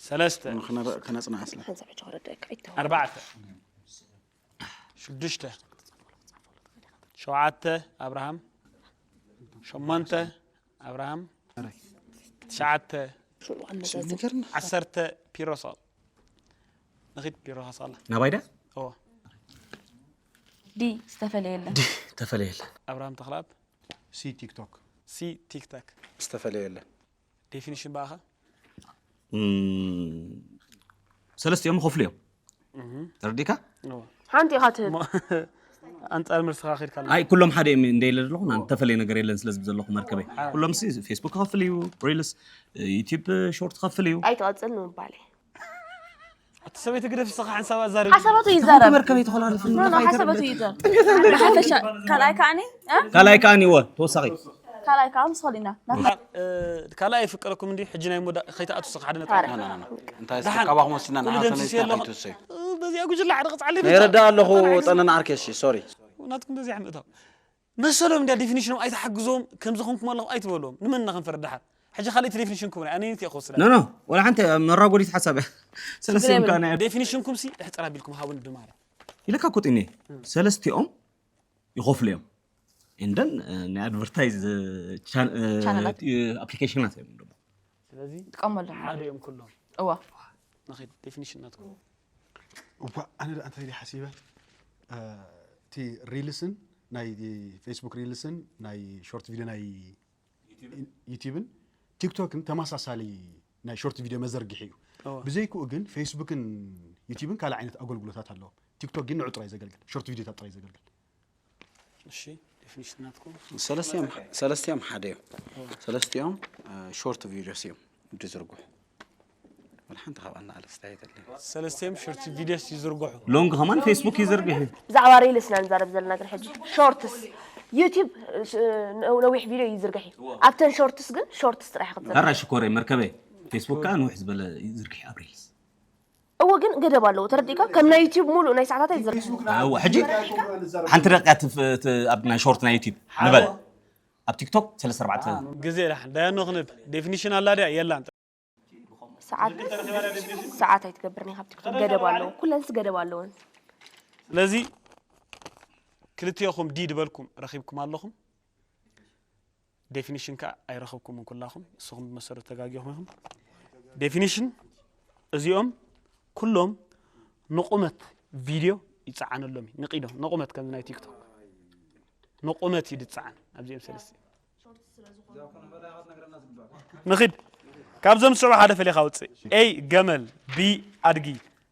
ሰለስተ ከነፅናዕ ስለ ሓንሳብ ሕጂ ክረዳእካ ኣይተው ኣርባዕተ ሽዱሽተ ሸውዓተ ኣብርሃም ሸሞንተ ኣብርሃም ትሽዓተ ንገርና ዓሰርተ ፒሮሳል ንኺድ ፒሮሳል ናባይዳ ኦ ዲ ዝተፈለየ የለን ተፈለየለን ኣብርሃም ተኽላት ሲ ቲክቶክ ሲ ቲክታክ ዝተፈለየ የለን ዴፊኒሽን ብኣኻ ሰለስቲኦም ይኸፍሉ እዮም ተረዲካ ሓንቲ ኢኻ ትህብ ኣንጻር መልስኻ ኺድካ ኣለኻ ኣይ ኩሎም ሓደ እዮም እንደ ኢለ ዘለኹ ና ተፈለየ ነገር የለን ስለዚ ዘለኹ መርከበይ ኩሎም ሲ ፌስቡክ ክኸፍል እዩ ሪልስ ዩቲብ ሾርት ክኸፍል እዩ ኣይትቐፅል ንምባል እዩ እቲ ሰበይቲ ግደፍ ስኻ ሓንሳብ ኣዛርብ ሓሳባቱ ይዛረብ መርከበይ ተኾላልፍን ኖ ኖ ሓሳባቱ ይዛረብ ብሓፈሻ ካልኣይ ከዓኒ እ? ካልኣይ ከዓኒ እወ ተወሳኺ ካልኣይ ከዓ ምስ ኸሊና ካልኣይ ይፍቀረኩም እንዲ ሕጂ ናይ ሞዳ ከይትኣቱ ስኻ ሓደ ነጥቢ ታረ እንታይ ስተካባኹም ወሲና ኩሉ ንዓሰነ ደምሲስ ኣለኹ ይተካይቱ ሰይ በዚኣ ጉጅላ ሓደ ቅፃሊ ነይረዳ ኣለኹ ፀነን ዓርከሽ ሶሪ ናትኩም በዚኣ ምእታው መሰሎም እንዲያ ዴፊኒሽኖም ኣይትሓግዞም ከምዚ ኹንኩም ኣለኹ ኣይትበልዎም ንመን እናኸንፈረ ድሓር ሕጂ ካልእቲ ዴፊኒሽን ክቡን ኣነ ንቲ ክወስዳ ኖ ኖ ወላ ሓንቲ መራጎዲት ሓሳብ እያ ሰለስቲኦም ከኣ ናይ ዴፊኒሽንኩም ሲ ሕፅር ኣቢልኩም ሃቡን ድማረ ኢለካ ኮጢኒ ሰለስቲኦም ይኸፍሉ እዮም እንደን ናይ ኣድቨርታይዝ ቻነላት። ኣፕሊኬሽናት እዮም ደሞ ስለዚ ጥቀመሎም ሓደ እዮም ኩሎም እዋ ንኸይድ ዴፊኒሽን ናትኩም እዋ ኣነ ደኣ እንታይ ኢለ ሓሲበ እቲ ሪልስን ናይ ፌስቡክ ሪልስን ናይ ሾርት ቪድዮ ናይ ዩቲብን ቲክቶክን ተመሳሳሊ ናይ ሾርት ቪድዮ መዘርግሒ እዩ እዋ። ብዘይክኡ ግን ፌስቡክን ዩቲብን ካልእ ዓይነት ኣገልግሎታት ኣለዎም ቲክቶክ ግን ንዑ ጥራይ ዘገልግል ሾርት ቪድዮታት ጥራይ ዘገልግል እሺ ዴፊኒሽን ናትኩም ሰለስቲኦም ሰለስቲኦም ሓደ እዮም ሰለስቲኦም ሾርት ቪዲዮስ እዮም ድዝርጉሑ ወላ ሓንቲ ካብኣና ኣለስታ የለን። ሰለስቲኦም ሾርት ቪድዮስ ይዝርግሑ። ሎንግ ከማን ፌስቡክ ይዝርግሑ። ብዛዕባ ሪልስ ኢና ንዛረብ ዘለና ቅድሚ ሕጂ። ሾርትስ ዩቲብ እ፣ ስ- እ፣ ነዊሕ ቪድዮ ይዝርግሕ እዩ። ኣብተን ሾርትስ ግን ሾርትስ ጥራሕ ክትዘርግሕ። ኣራ ሽኮረይ መርከበይ ፌስቡክ ከዓ ንውሕ ዝበለ ይዝርግሕ ኣብ ሪልስ። እወ ግን ገደብ ኣለዎ። ተረዲእካ ከም ናይ ዩቲብ ሙሉእ ናይ ሰዓታት ኣይዝርግሕ። እወ ሕጂ ሓንቲ ደቂቃ ትፍ- ት- ኣብ ናይ ሾርት ናይ ዩቲብ ንበል ኣብ ቲክቶክ ሰለስተ ኣርባዕተ ግዜ ዳሕን ዳያኖ ክንብ ዴፊኒሽን ኣላ ድያ የላን። ሰዓት ሰዓት ኣይትገብርን ኢኻ ኣብ ቲክቶክ ገደብ ኣለዎ። ኩለንስ ገደብ ኣለወን። ስለዚ ክልቲኦኹም ዲ ድበልኩም ረኺብኩም ኣለኹም። ዴፊኒሽን ከዓ ኣይረኸብኩምን ኩላኹም። ንስኹም ብመሰረት ተጋጊኹም ኢኹም። ዴፊኒሽን እዚኦም ኩሎም ንቑመት ቪድዮ ይፀዓነሎም እዩ። ንቂዶ ንቑመት ከም ናይ ቲክቶክ ንቑመት እዩ ዝፀዓን ኣብዚኦም ሰለስተ ንኺድ ካብዞም ዝስዕቡ ሓደ ፈሊኻ ውፅእ። ኤ ገመል፣ ቢ ኣድጊ፣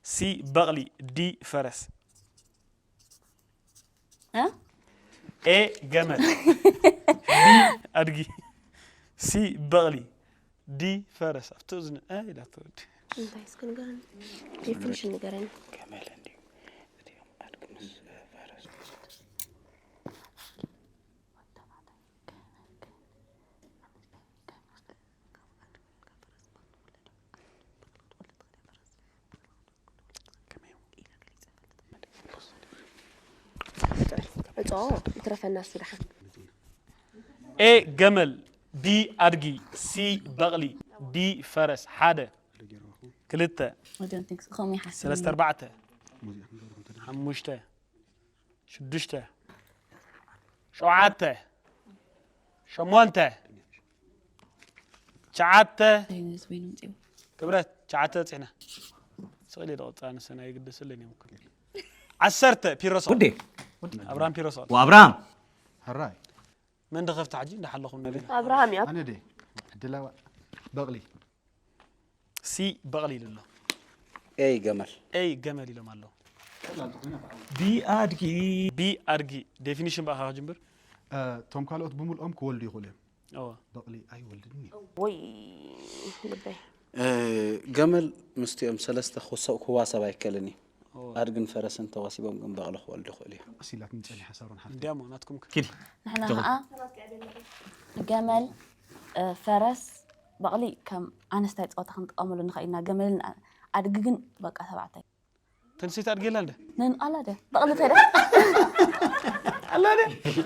ሲ በቕሊ፣ ዲ ፈረስ። እ? ኤ ገመል፣ ቢ ኣድጊ፣ ሲ በቕሊ፣ ዲ ፈረስ። ኣብቲ እዝኒ እ ኢላ ትወዲ። እንታይ እስኪ ንገረኒ። ዴፊኒሽን ንገረኒ። ገመል እንዲዩ እዚኦም ኣድጊ ምስ ፈረስ እጾ ይትረፈና እሱ ደሓን። ኤ ገመል፣ ቢ ኣድጊ፣ ሲ በቕሊ፣ ዲ ፈረስ። ሓደ ክልተ I don't think so. ከምኡ ይሓስብ ሰለስተ ኣርባዕተ ሓሙሽተ ሽዱሽተ ሸውዓተ ሸሞንተ ትሽዓተ ኮይኑ ዝብይኑ ምፅኡ ክብረት ትሽዓተ በፂሕና። ስቕሊ ዶ ቆፃ ንሰና ይግደሰለኝ እዮም። ዓሰርተ ፒሮሶ ውዴ ኣብራም ፒሮሶ ወኣብራም ሕራይ መን ድኸፍቲ ሓጂ እንዳሓለኹም ነቢ ኣብርሃም እዩ። ኣነ ደ ዕድላዋ በቕሊ ሲ በቕሊ ኢሉ ኣሎ። ኤይ ገመል ኤይ ገመል ኢሎም ኣለዉ። ቢ ኣድጊ ቢ ኣድጊ ዴፊኒሽን ብኣኻ ክጅምር። እቶም ካልኦት ብምልኦም ክወልዱ ይኽእሉ እዮም። እወ በቕሊ ኣይወልድን እዩ። ወይ ልበይ። ገመል ምስቲኦም ሰለስተ ክሰ- ክዋሰብ ኣይከልን እዩ። ኣድግን ፈረስን ተዋሲቦም ግን በቕሊ ክወልዱ ይኽእሉ እዩ። ቀስ ኢላትኒ ጸኒሓ ሳሮን ሓፍቲ። እንዲያሞ ናትኩም ከ ኪድ ንሕና ከዓ ገመል እ፣ ፈረስ በቕሊ ከም ኣነስታይ ፀወታ ክንጥቀመሉ ንኽእል ኢና። ገመልን ኣ- ኣድጊ ግን በቃ ተባዕታይ ተንሴት ኣድጌላ እንደ ነንኣላ ደ በቕሊ ተደ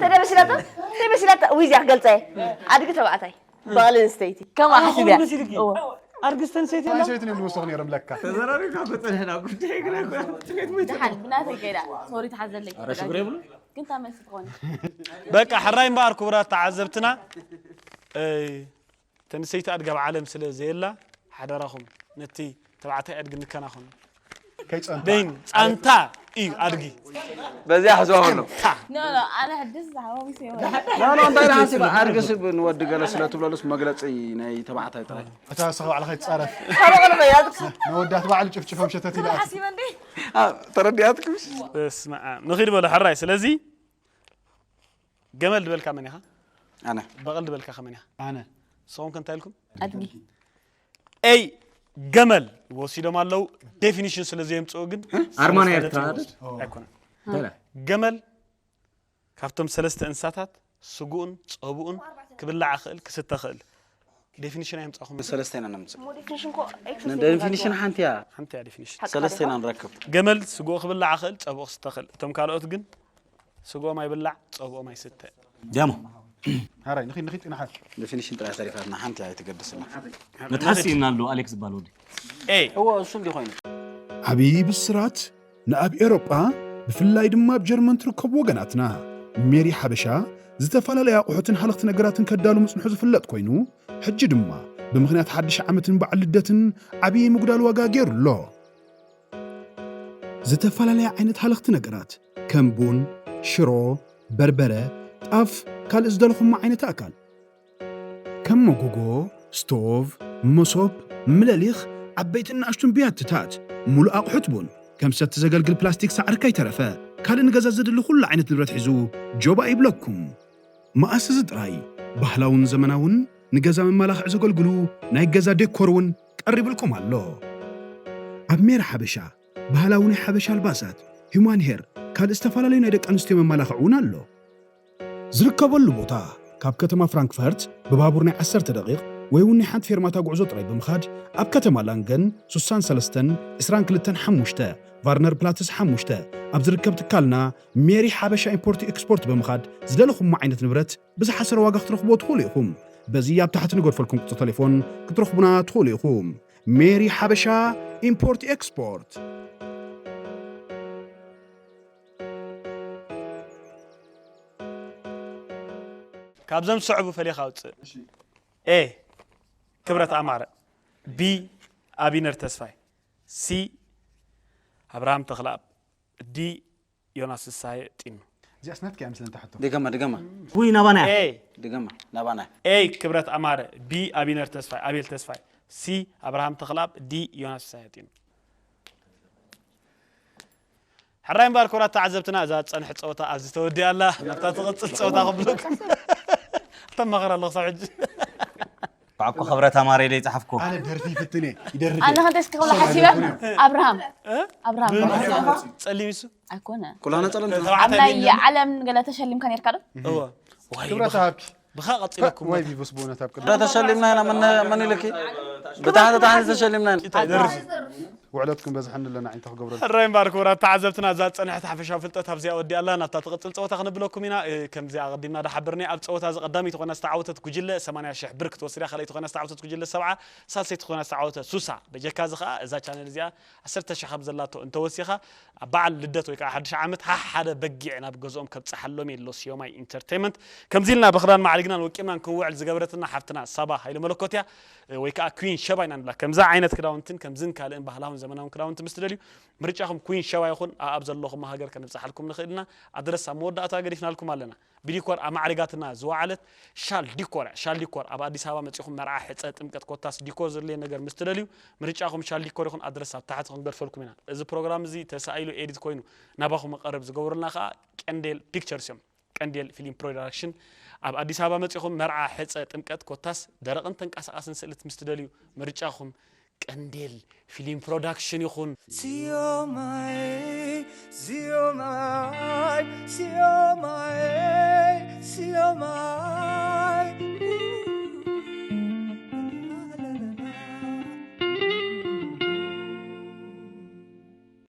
ተደበሲላታ ተደበሲላታ ውይ እዚኣ ክገልፀ እየ። ኣድጊ ተባዕታይ በቕሊ ኣንስተይቲ ከምኣ ሓሲብ እያ። እዎ። ኣድግስ ተንሴት ናይ የላ ሰበይቲ ንብሉ ወሰኽ ነይሮም ለካ። ተዘራሪብካ እኮ ጸኒሕና ጉዳይ ግና እኮ ትቤት ሞይቱ ደሓን ብናተይ ከይዳ ሶሪ ተሓዘለይ ኧረ ሽግር የብሉ ግን እታ መልሲ ትኾን በቃ ሕራይ እምበኣር ክቡራት ተዓዘብትና እ፣ ተንሰይቲ ኣድጋብ ዓለም ስለ ዘየላ ሓደራኹም ነቲ ተባዕታይ ኣድጊ ንከናኹን ከይጸንታ በይን ጻንታ እዩ ኣድጊ በዚኣ ሕዝዋ ከሎ ኖ ኖ ኣነ ሕድስ ዝሓዋዊሰ ይወ ኖ ኖ እንታይ ደኣ ሓንሲ ኣድጊ ስብ ንወዲ ገለ ስለ ትብለሉስ መግለፂ ናይ ተባዕታይ ጥራይ እታ ንስኻ ባዕልኻ ይትጻረፍ። ካበቕሊ ኮይና ትኩ ንወዳት ባዕሉ ጭፍጭፎም ሸተት ኢላ ሓሲበ እንዴ ተረዲኣትኩምስ በስመ ኣብ ንኺድ በሎ ሕራይ ስለዚ ገመል ድበልካ መን ኢኻ ኣነ በቕል ድበልካ ከመን ኢኻ ኣነ ንስኹም ከ እንታይ ኢልኩም ኣድጊ ኤይ ገመል ወሲዶም ኣለዉ ዴፊኒሽን ስለ ዘየምፅኡ ግን ኣርማ ናይ ኤርትራ ኣይኮነን እንታይ ገመል ካብቶም ሰለስተ እንስሳታት ስግኡን ፀብኡን ክብላዕ ክእል ክስተ ክእል ዴፊኒሽን ኣየምፃኹም ሰለስተ ኢና ነምፅእ ሞ ዴፊኒሽን ኮ ኤክስ ንደፊኒሽን ሓንቲ እያ ሓንቲ እያ ዴፊኒሽን ሰለስተ ኢና ንረክብ ገመል ስግኡ ክብላዕ ክእል ፀብኡ ክስተ ክእል እቶም ካልኦት ግን ስግኦም ኣይብላዕ ፀብኦም ኣይስተ ጃሞ ሓራይ ንኺድ ንኺድ ጤናሓ ዴፊኒሽን ጥራይ ተሪፋትና ሓንቲ ኣይትገድስና መትሓሲ እና ኣሎ ኣሌክስ ዝበሃል ወዲ ኤ እዎ እሱ እንዲ ኮይኑ ዓብዪ ብስራት ንኣብ ኤውሮጳ ብፍላይ ድማ ኣብ ጀርመን ትርከቡ ወገናትና ሜሪ ሓበሻ ዝተፈላለያ ኣቑሑትን ሃለኽቲ ነገራትን ከዳሉ ምጽንሑ ዝፍለጥ ኮይኑ ሕጂ ድማ ብምኽንያት ሓድሽ ዓመትን በዓል ልደትን ዓብዪ ምጉዳል ዋጋ ገይሩ ኣሎ። ዝተፈላለያ ዓይነት ሃለኽቲ ነገራት ከም ቡን፣ ሽሮ፣ በርበረ፣ ጣፍ፣ ካልእ ዝደለኹሞ ዓይነት ኣእካል ከም መጎጎ፣ ስቶቭ፣ መሶብ፣ ምለሊኽ፣ ዓበይትን ንኣሽቱን ብያትታት፣ ሙሉእ ኣቑሑት ቡን፣ ከም ሰቲ ዘገልግል ፕላስቲክ ሳዕሪ ከይተረፈ፣ ካልእ ንገዛ ዘድሊ ኩሉ ዓይነት ንብረት ሒዙ ጆባ ይብለኩም። መኣስ እዚ ጥራይ፣ ባህላውን ዘመናውን ንገዛ መመላኽዒ ዘገልግሉ ናይ ገዛ ዴኮር እውን ቀሪብልኩም ኣሎ። ኣብ ሜራ ሓበሻ፣ ባህላዊ ናይ ሓበሻ ኣልባሳት፣ ሂዩማን ሄር፣ ካልእ ዝተፈላለዩ ናይ ደቂ ኣንስትዮ መመላኽዒ እውን ኣሎ። ዝርከበሉ ቦታ፣ ካብ ከተማ ፍራንክፈርት ብባቡር ናይ ዓሰርተ ደቂቕ ወይ እውን ናይ ሓንቲ ፌርማታ ጉዕዞ ጥራይ ብምኻድ፣ ኣብ ከተማ ላንገን ሱሳን ሰለስተን ዕስራን ክልተን ሓሙሽተ፣ ቫርነር ፕላትስ ሓሙሽተ ኣብ ዝርከብ ትካልና ሜሪ ሓበሻ ኢምፖርት ኤክስፖርት ብምኻድ ዝደለኹሞ ዓይነት ንብረት ብዝሓሰረ ዋጋ ክትረኽብዎ ትኽእሉ ኢኹም። በዚ ኣብ ታሕቲ ንገድፈልኩም ቁጽሪ ቴሌፎን ክትረኽቡና ትኽእሉ ኢኹም። ሜሪ ሓበሻ ኢምፖርት ኤክስፖርት። ካብዞም ዝስዕቡ ፈሊኻ ኣውፅእ። ኤ ክብረት ኣማረ፣ ቢ ኣቢነር ተስፋይ፣ ሲ ኣብርሃም ተኽለኣብ፣ ዲ ዮናስ ፍስሃየ ጢኑ። እዚኣስ ናትካ እያ ምስለን ተሕቶ። ድገማ ድገማ ውይ ናባና እያ። ኤ ድገማ ናባና። ኤ ክብረት ኣማረ፣ ቢ ኣቢነር ተስፋይ፣ ኣቤል ተስፋይ፣ ሲ ኣብርሃም ተኽለኣብ፣ ዲ ዮናስ ፍስሃየ ጢኑ። ሕራይ እምበኣር ክቡራት ተዓዘብትና፣ እዛ ዝፀንሐት ፀወታ ኣብዚ ተወዲኣ ኣላ። ናብታ ትቕፅል ፀወታ ክብለኩም። ተማኸር ኣለኹ ክሳብ ሕጂ። ባዕኮ ክብረት ኣማረ ኢለ ይፅሓፍኩ። ኣነ ደርፊ ይፍትን እየ ይደርፍ ኣነ እየ። ከንተስ ክኸውላ ሓሲበ ኣብርሃም ኣብርሃም ፀሊም ይሱ ኣይኮነ ኩላና ፀለምቲ ኣብ ናይ ዓለም ገለ ተሸሊምካ ነርካ ዶ እወ ዋይ ክብረት ብኻ- ሃብኪ ብኻ ቀፂለኩም ወይ ቪቭስ ብእውነት ኣብ ቅድሚ ተሸሊምና ኢና መን- መን ኢልኪ ብታሕቲ ታሕቲ ተሸሊምና ኢና። እንታይ ደርፊ ውዕለትኩም በዝሐኒ ኣለና ዓይንታ ክገብረሉ ሕራይ እምበኣር ክቡራት ተዓዘብትና እዛ ዝፀንሐት ሓፈሻዊ ፍልጠት ኣብዚኣ ወዲኣ ኣላ። ናብታ ትቕፅል ፀወታ ክነብለኩም ኢና። እ፣ ከምዚኣ ኣቐዲምና ዳሓበርኒ ኣብ ፀወታ እዚ ቀዳሚት ዝኾነ ዝተዓወተት ጉጅለ ሰማንያ ሽሕ ብር ክትወስድ እያ። ካልኣይቲ ዝኾነ ዝተዓወተት ጉጅለ ሰብዓ፣ ሳልሰይቲ ዝኾነ ዝተዓወተ ሱሳ። በጀካ እዚ ከዓ እዛ ቻነል እዚኣ ዓሰርተ ሽሕ ካብ ዘላቶ እንተወሲኻ ኣብ በዓል ልደት ወይ ከዓ ሓድሽ ዓመት ሓ ሓደ በጊዕ ናብ ገዝኦም ከብፅሓሎም የሎ ሲዮማይ ኢንተርቴይመንት። ከምዚ ኢልና ብኽዳን ማዕሪግናን ወቂብናን ክንውዕል ዝገበረትና ሓፍትና ሳባ ሃይለ መለኮት እያ። ወይ ከዓ ኩዊን ሸባ ኢና ንብላ። ከምዚ ዓይነት ክዳውንትን ከምዝን ካልእን ባህላውን ዘመናውን ክዳውንቲ ምስ ትደልዩ ምርጫኹም ኩዊን ሸባ ይኹን። ኣኣብ ዘለኹም ሃገር ከነብፅሓልኩም ንኽእል ኢና። ኣድረስ ኣብ መወዳእታ ገዲፍናልኩም ኣለና። ብዲኮር ኣማዕሪጋትና ዝወዓለት ሻል ዲኮር እያ። ሻል ዲኮር ኣብ ኣዲስ ኣበባ መፂኹም መርዓ፣ ሕፀ፣ ጥምቀት ኮታስ ዲኮር ዘድልየ ነገር ምስ ትደልዩ ምርጫኹም ሻል ዲኮር ይኹን። ኣድረስ ኣብ ታሕቲ ክንገድፈልኩም ኢና። እዚ ፕሮግራም እዚ ተሳኢሉ ኤዲት ኮይኑ ናባኹም ቀረብ ዝገብሩልና ከዓ ቀንዴል ፒክቸርስ እዮም። ቀንዴል ፊልም ፕሮዳክሽን ኣብ ኣዲስ ኣበባ መፂኹም መርዓ፣ ሕፀ፣ ጥምቀት ኮታስ ደረቕን ተንቀሳቓስን ስእልት ምስ ትደልዩ ምርጫኹም ቀንዴል ፊልም ፕሮዳክሽን ይኹን። Siomai, siomai, siomai, siomai.